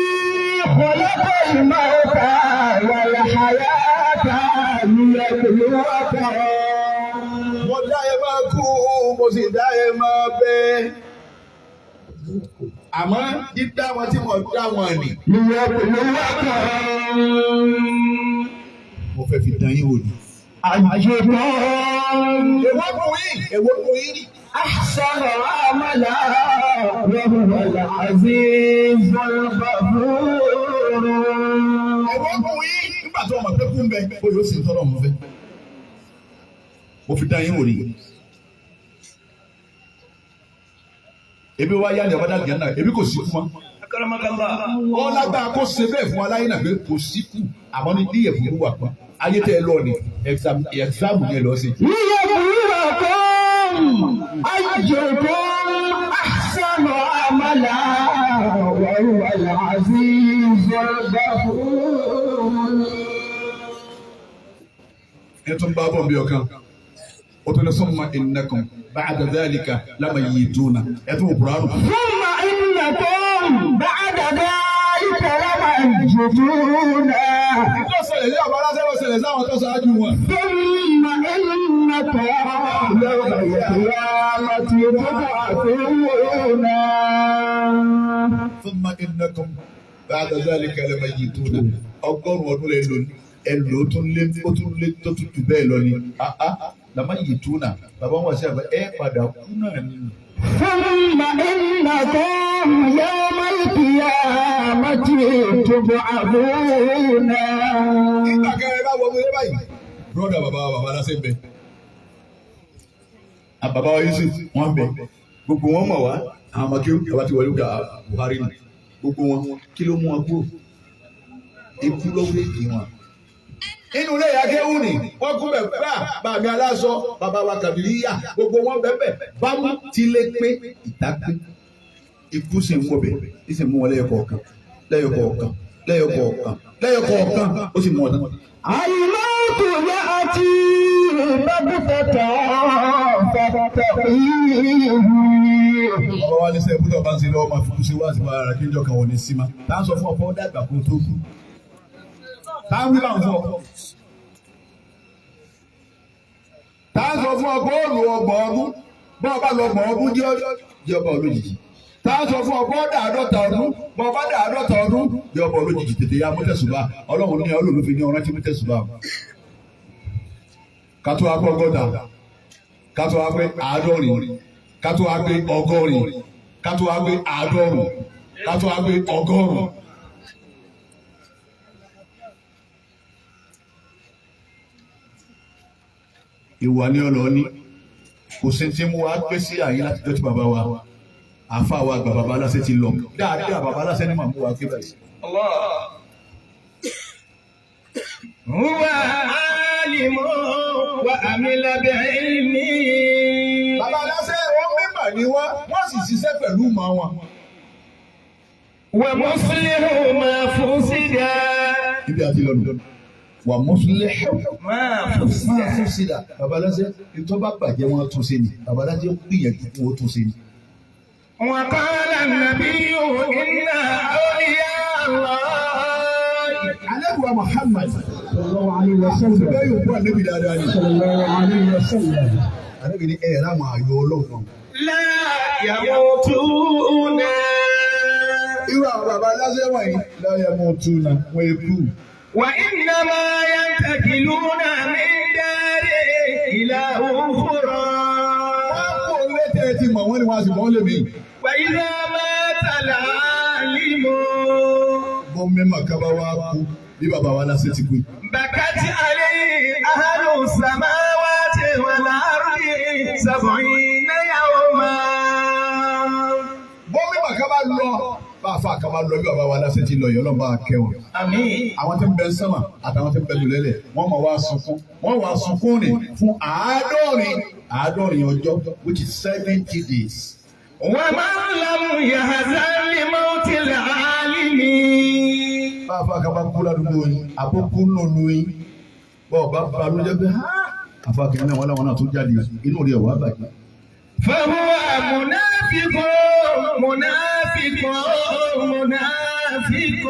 خلق الموت والحياة ليبلوكم. Mo dá ẹ máa kú, mo sì dá ẹ máa bẹ, àmọ́ dídá wọn tí mo dá wọn nì. ليبلوكم. Mo fẹ́ fi dán yín wò ni. أيكم Èwo kù yín, èwo kù yín rí. أحسن عملا وهو العزيز الغفور. Èwo kù yín nígbà tó ọmọ pé kú ń bẹ bó yóò sì tọ́lọ̀ mo fẹ́. Mo fi dán yín wò ni. Ebi wa yá ni ọba dàgbà náà, ebi kò sí kú mọ́. Ó lágbára kó ṣe bẹ́ẹ̀ fún aláyé náà pé kò sí kú, àmọ́ ní díẹ̀ fún wà pa. Ayé tẹ́ ẹ lọ ni exam ni ẹ lọ sí. ليبلوكم أيكم أحسن عملا وهو العزيز الغفور. Ẹ tún bá bọ̀ bí ọ̀kan. Ó tún ní summa innakum ba'da dhalika lamayyituna. Ẹ tún wò Kùránù. ثم إنكم بعد ذلك لميتون. Tó ṣẹlẹ̀ sí àwọn aláṣẹ ló ṣẹlẹ̀ sáwọn tó ṣáájú wọn. ثم إنكم يوم القيامة تبعثون. Thumma innakum ba'da dhalika lamayyituna. 100 ọdún lẹ lò ní ẹ lò ó tún lé ó tún lé tó tún jù bẹ́ẹ̀ lọ ni. Lamayyituna, bàbá wọn ṣe àgbà ẹ padà kú náà ni. ثم إنكم يوم القيامة تبعثون. Nígbà kẹrin bá wọ ọmọdé báyìí. Bùrọ̀dà bàbá wa bàbá aláṣẹ ń bẹ. Bàbá wa Yusuf wọn bẹ. Gbogbo wọn mọ̀ wá. Àwọn ọmọ kéwù bàbá ti wọlé gba Buhari nù. Gbogbo wọn kí ló mú wọn kúrò? Ikú ló wé kí wọn. Inú ilé ìyá kéwù ni wọ́n kú bẹ̀ gbà bàmí aláṣọ bàbá wa kàbíyà gbogbo wọn bẹ́ẹ̀ bámú tilé pé ìta pé. Ikú sì ń wọbẹ̀, sì ń mú wọn lẹ́yọ kọ̀ọ̀kan, lẹ́yọ kọ̀ọ̀kan, lẹ́yọ kọ̀ọ̀kan, lẹ́yọ kọ̀ọ̀kan, ó sì mú wọn tán. الموت يأتي بغتة فاتقيه. Bàbá wa ní sẹ́ ibùdó bá ń ṣe lọ́wọ́ máa fi kú sí wá sí wa ara kí n jọ kan wọ̀ ní símá. Tá à ń sọ fún ọ̀pọ̀ dàgbà kó tó kú. Tá à ń wí bá ń fọ. Tá à ń sọ fún ọ̀pọ̀ òòlù 30 ọdún. Bọ́ ọba lọ 30 ọdún jẹ́ jẹ́ ọba olójijì. Tá à ń sọ fún ọ̀pọ̀ dà 50 ọdún. Bọ́ ọba dà 50 ọdún jẹ́ ọba olójijì tètè ya mọ́tẹ̀sùbá. Ọlọ́run ní Ọlọ́run ló fi ní ọ̀rán tí mọ́tẹ̀sùbá. Kátó wá pé 60, kátó wá pé 70, kátó wá pé 80, kátó wá pé 90, kátó wá pé 100. Ìwà ni ọlọ́ọ̀ni kò sí ti mú wa gbé sí àyè láti jọ́ tí bàbá wa àfa wa àgbà bàbá aláṣẹ ti lọ dáadáa bàbá aláṣẹ ni màá mú wa gbé báyìí. هو عالم وعمل بعلمه. Bàbá aláṣẹ wọn mímọ̀ ni wọ́n, wọ́n sì ṣiṣẹ́ pẹ̀lú ìmọ̀ wọn. ومصلح ما فسد. Ibi àti lọ́nu wà mọ́sílẹ̀ ما máa فسد. fún sídà bàbá aláṣẹ ìtọ́ bá bàjẹ́ wọn tún ṣe ni bàbá aláṣẹ gbìyànjú fún wọn tún ṣe ni. وقال النبي إن أولياء الله. Ànábì wa Muhammad صلى الله عليه وسلم. bẹ́ẹ̀ yóò kú ànábì dáadáa ni. صلى الله عليه وسلم. Ànábì ní ẹ̀rọ àwọn àyọ̀ ọlọ́run. لا يموتون. Irú àwọn bàbá aláṣẹ wọ̀nyí láyé mú tún náà wọ́n ekú. وإنما ينتقلون من دار إلى أخرى. Wọ́n kó létẹ̀ ti mọ̀ wọ́n ni wọ́n á sì mọ́ lèmi. وإذا مات العالم Bọ́ mímọ̀ kaba wá kú bí bàbá wa aláṣẹ ti kú. بكت عليه أهل السماوات والأرض 70 يوما. Bọ́ mímọ̀ kaba lọ bá a fa kaba lọ bí bàbá wa aláṣẹ ti lọ yìí Ọlọ́run bá a kẹ́ wọn. آمين. Àwọn tí ń bẹ sánmà àtàwọn tí ń bẹ lulẹ̀lẹ̀ wọ́n máa wá sunkún, wọ́n wá sunkún ní fún 70 ọjọ́, which is 70 days. ومن لم يحزن لموت العالم Bá a fa kaba kú ládùúgbò yín àbókú nùnú yín bọ́ ọba balùwẹ̀ pé ha àfa kìnìún náà wọn làwọn náà tún jáde inú rẹ̀ wà bàjẹ́. فهو منافق منافق منافق.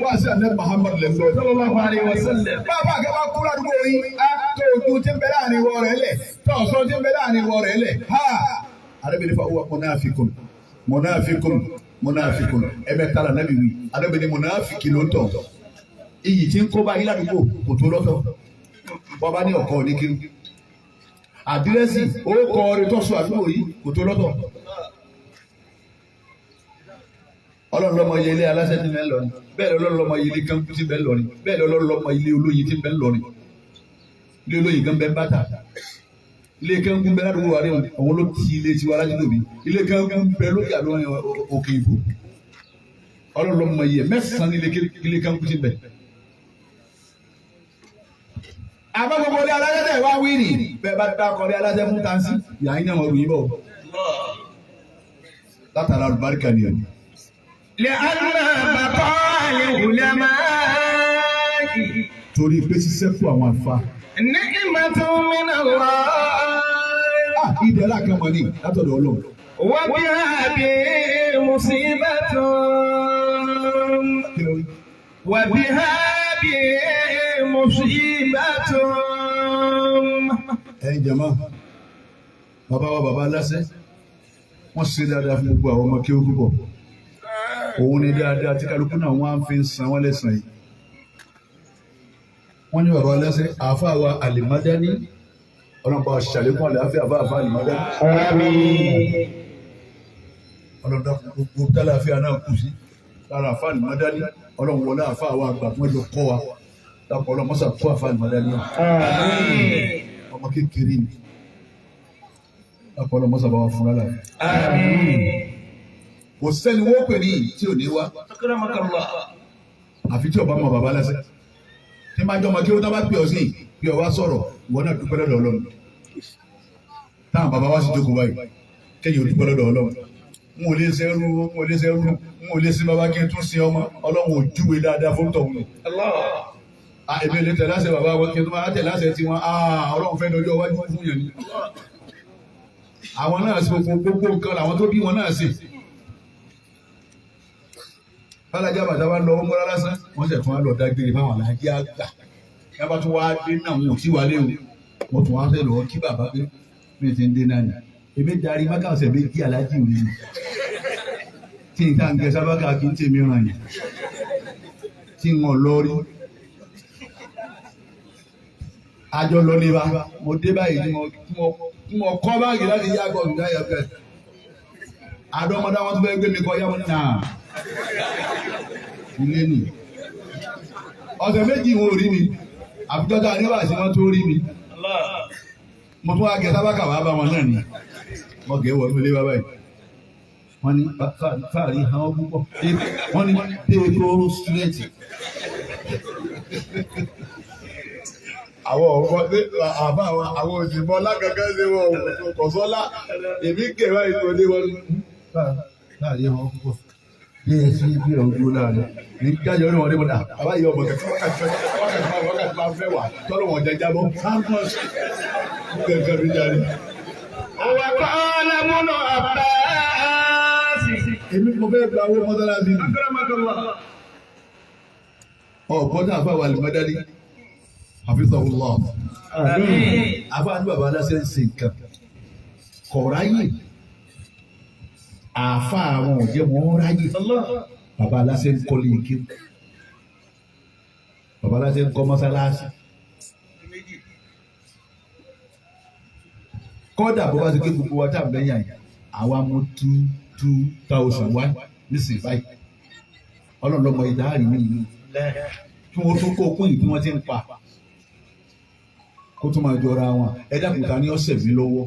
Wá sí àná Muhammad lẹ́gbọ́. صلى الله عليه وسلم. Bàbá àgbà kú ládùúgbò yín á tó ojú tí ń bẹ láàrin ìwọ rẹ̀ lẹ̀ tó ọ̀sán tí ń bẹ láàrin ìwọ rẹ̀ lẹ̀ ha. Arábìnrin fa wà munafikun munafikun munafikun ẹ̀mẹ́ta la nábì wí arábìnrin munafiki ló ń tọ̀. Iyì tí ń kó bá yín ládùúgbò kò tó lọ́tọ̀. Bọ́ba ní ọ̀kọ́ ní kí àdírẹ́sì ó kọ ọrẹ tó sọ àdúgbò yìí kò tó lọ́tọ̀. Ọlọ́run lọ́mọ iye ilé aláṣẹ tí bẹ́ẹ̀ lọ ni, bẹ́ẹ̀ lọ́lọ́run lọ́mọ iye ilé kankú tí bẹ́ẹ̀ lọ ni, bẹ́ẹ̀ lọ́lọ́run lọ́mọ ilé olóyin tí bẹ́ẹ̀ lọ ni. Ilé olóyin kan bẹ́ẹ̀ bàtà, ilé kankú bẹ́ẹ̀ ládùúgbò wa rí òun ló ti ilé tiwa ládùúgbò mi, ilé kankú bẹ́ẹ̀ lókè àlọ́ òkè ìbò. Ọlọ́run lọ́mọ iye mẹ́sàn-án ní ilé kankú tí bẹ́ẹ̀. Àbá gbogbo ilé aláṣẹ tẹ̀ wá wí nì bẹ́ẹ̀ bá dákọ̀ ilé aláṣẹ fún tansi yàrá iná wọn ròyìn bọ̀ látara àlùbáríkà ni ẹ̀. لأن بقاء العلماء Torí pé ṣiṣẹ́ fún àwọn àfa. نعمة من الله. Ìdẹ́rẹ́ àkànmọ́ ni látọ̀dọ̀ Ọlọ́run. وبها مصيبة. Kí ló wí? وبها مصيبة. Ẹ̀yin jẹ̀mọ́, bàbá wa bàbá aláṣẹ, wọ́n ṣe dáadáa fún gbogbo àwọn ọmọ kí ó púpọ̀. Òun ni dáadáa tí kálukú náà wọ́n á fi ń san wọ́n lẹ́sàn yìí. Wọ́n ní bàbá aláṣẹ, àáfàá wa Àlìmádání, Ọlọ́run bá wa ṣàlékún àlàáfíà àfáà Àlìmádání. آمين. Ọlọ́run dákun gbogbo tálàáfíà náà kù sí lára àfáà Àlìmádání, Ọlọ́run wọlé àáfàá wa àgbà fún ẹjọ́ kọ́ wa. Dákun Ọlọ́run mọ́sà kó àfáà Àlìmádání náà. آمين. Ọmọ kékeré ni. Dákun Ọlọ́run mọ́sà bá wa fún lálàáfíà. آمين. Kò sẹ́ni wọ́n pè ní tí ò ní wá أكرمك الله. àfi tí ọba mọ bàbá lẹ́sẹ̀ tí Tí máa jọmọ kí wọ́n bá pè ọ́ sí bí ọ wá sọ̀rọ̀, ìwọ náà dúpẹ́ lọ́dọ̀ Ọlọ́run. Táwọn bàbá wa sì jókòó báyìí, kéèyàn dúpẹ́ lọ́dọ̀ Ọlọ́run. N ò lè ṣe ẹrú, n ò lè ṣe ẹrú, n ò lè sin bàbá kí n tún sin ọmọ. Ọlọ́run ò júwe dáadáa fún tọ̀hún ni. Èmi ò lè tẹ̀lé àṣẹ bàbá wọn kí n tún máa tẹ̀lé àṣẹ tiwọn. Ọlọ́run fẹ́ lọ́jọ́ iwájú fún yẹn ni. Àwọn náà ṣe gbogbo nǹkan làwọn tó bí wọn náà ṣe. Bálájà bàtà bá lọ ọmọ lásán, wọ́n sì tún wá lọ dágbére fáwọn aláàjì àgbà. Yàrá tún wá dé náà, wọn ò tí wálé o. Wọ́n tún wá fẹ́ lọ kí bàbá pé mi ti ń dé náà ni. Èmi darí mákàsẹ̀ méjì aláàjì mi ni. Tí n ká ń gẹ sábàkà kí n tèmi ràn yẹn. Tí n ò lọ rí. Àjọ lọ ní wa, mo dé báyìí tí mo kọ́ báàgì láti yá gbọ́ mi láyà bẹ́ẹ̀. Àdọ́mọdá wọn tún fẹ́ gbé mi kọ yá wọn náà. Ilé nì. Ọ̀sẹ̀ méjì wọn ò rí mi. Àbújọ́ tá a ní wàásù wọn tó rí mi. Mo tún wá gẹ sábàkà wàá bá wọn náà ni. Mo gẹ̀ wọ̀ nílé bàbá yìí. Wọ́n ní fáàrí hàn ọ́ púpọ̀. Wọ́n ní pé straight. Àwọn ọ̀pọ̀ àbá àwọn òsìmọ́ lákankan ṣe wọ́n kò sọ́lá èmi kẹwàá ìtòlé wọn. Láàrin wọn púpọ̀ bí ẹ sí bí ọdún láàrin ní jáde ọdún wọn dé mọ́tà àbá yìí ọmọ kẹkẹ wákàtí wákàtí máa fẹ́ wà tọ́lọ̀ wọn jẹjá bọ́ sáńpọ̀s kẹkẹ mi jáde. وقال ابن عباس Èmi mo fẹ́ gba owó mọ́sálásí ni. أكرمك الله. Ọ̀pọ̀ náà fà wà lùmọ́dálí hafizahullah. آمين. Àbá ní bàbá aláṣẹ ń ṣe nǹkan kọ̀ ráyè, àáfà àwọn ò jẹ́ wọn ráyè. Bàbá aláṣẹ ń kọ́lé ike, bàbá aláṣẹ ń kọ́ mọ́sálásí. Kọ́dà bó bá ti ké gbogbo wa tá à ń bẹ́yà yìí, àwa mú 2,000 wá nísìnyí báyìí. Ọlọ́run lọ́mọ ìdáhàrí mi yìí kí wọ́n tún kó kún yìí tí wọ́n ti ń pa kó tún máa jọra wọn. Ẹ dákun, ta ni ọ̀sẹ̀ mi lọ́wọ́?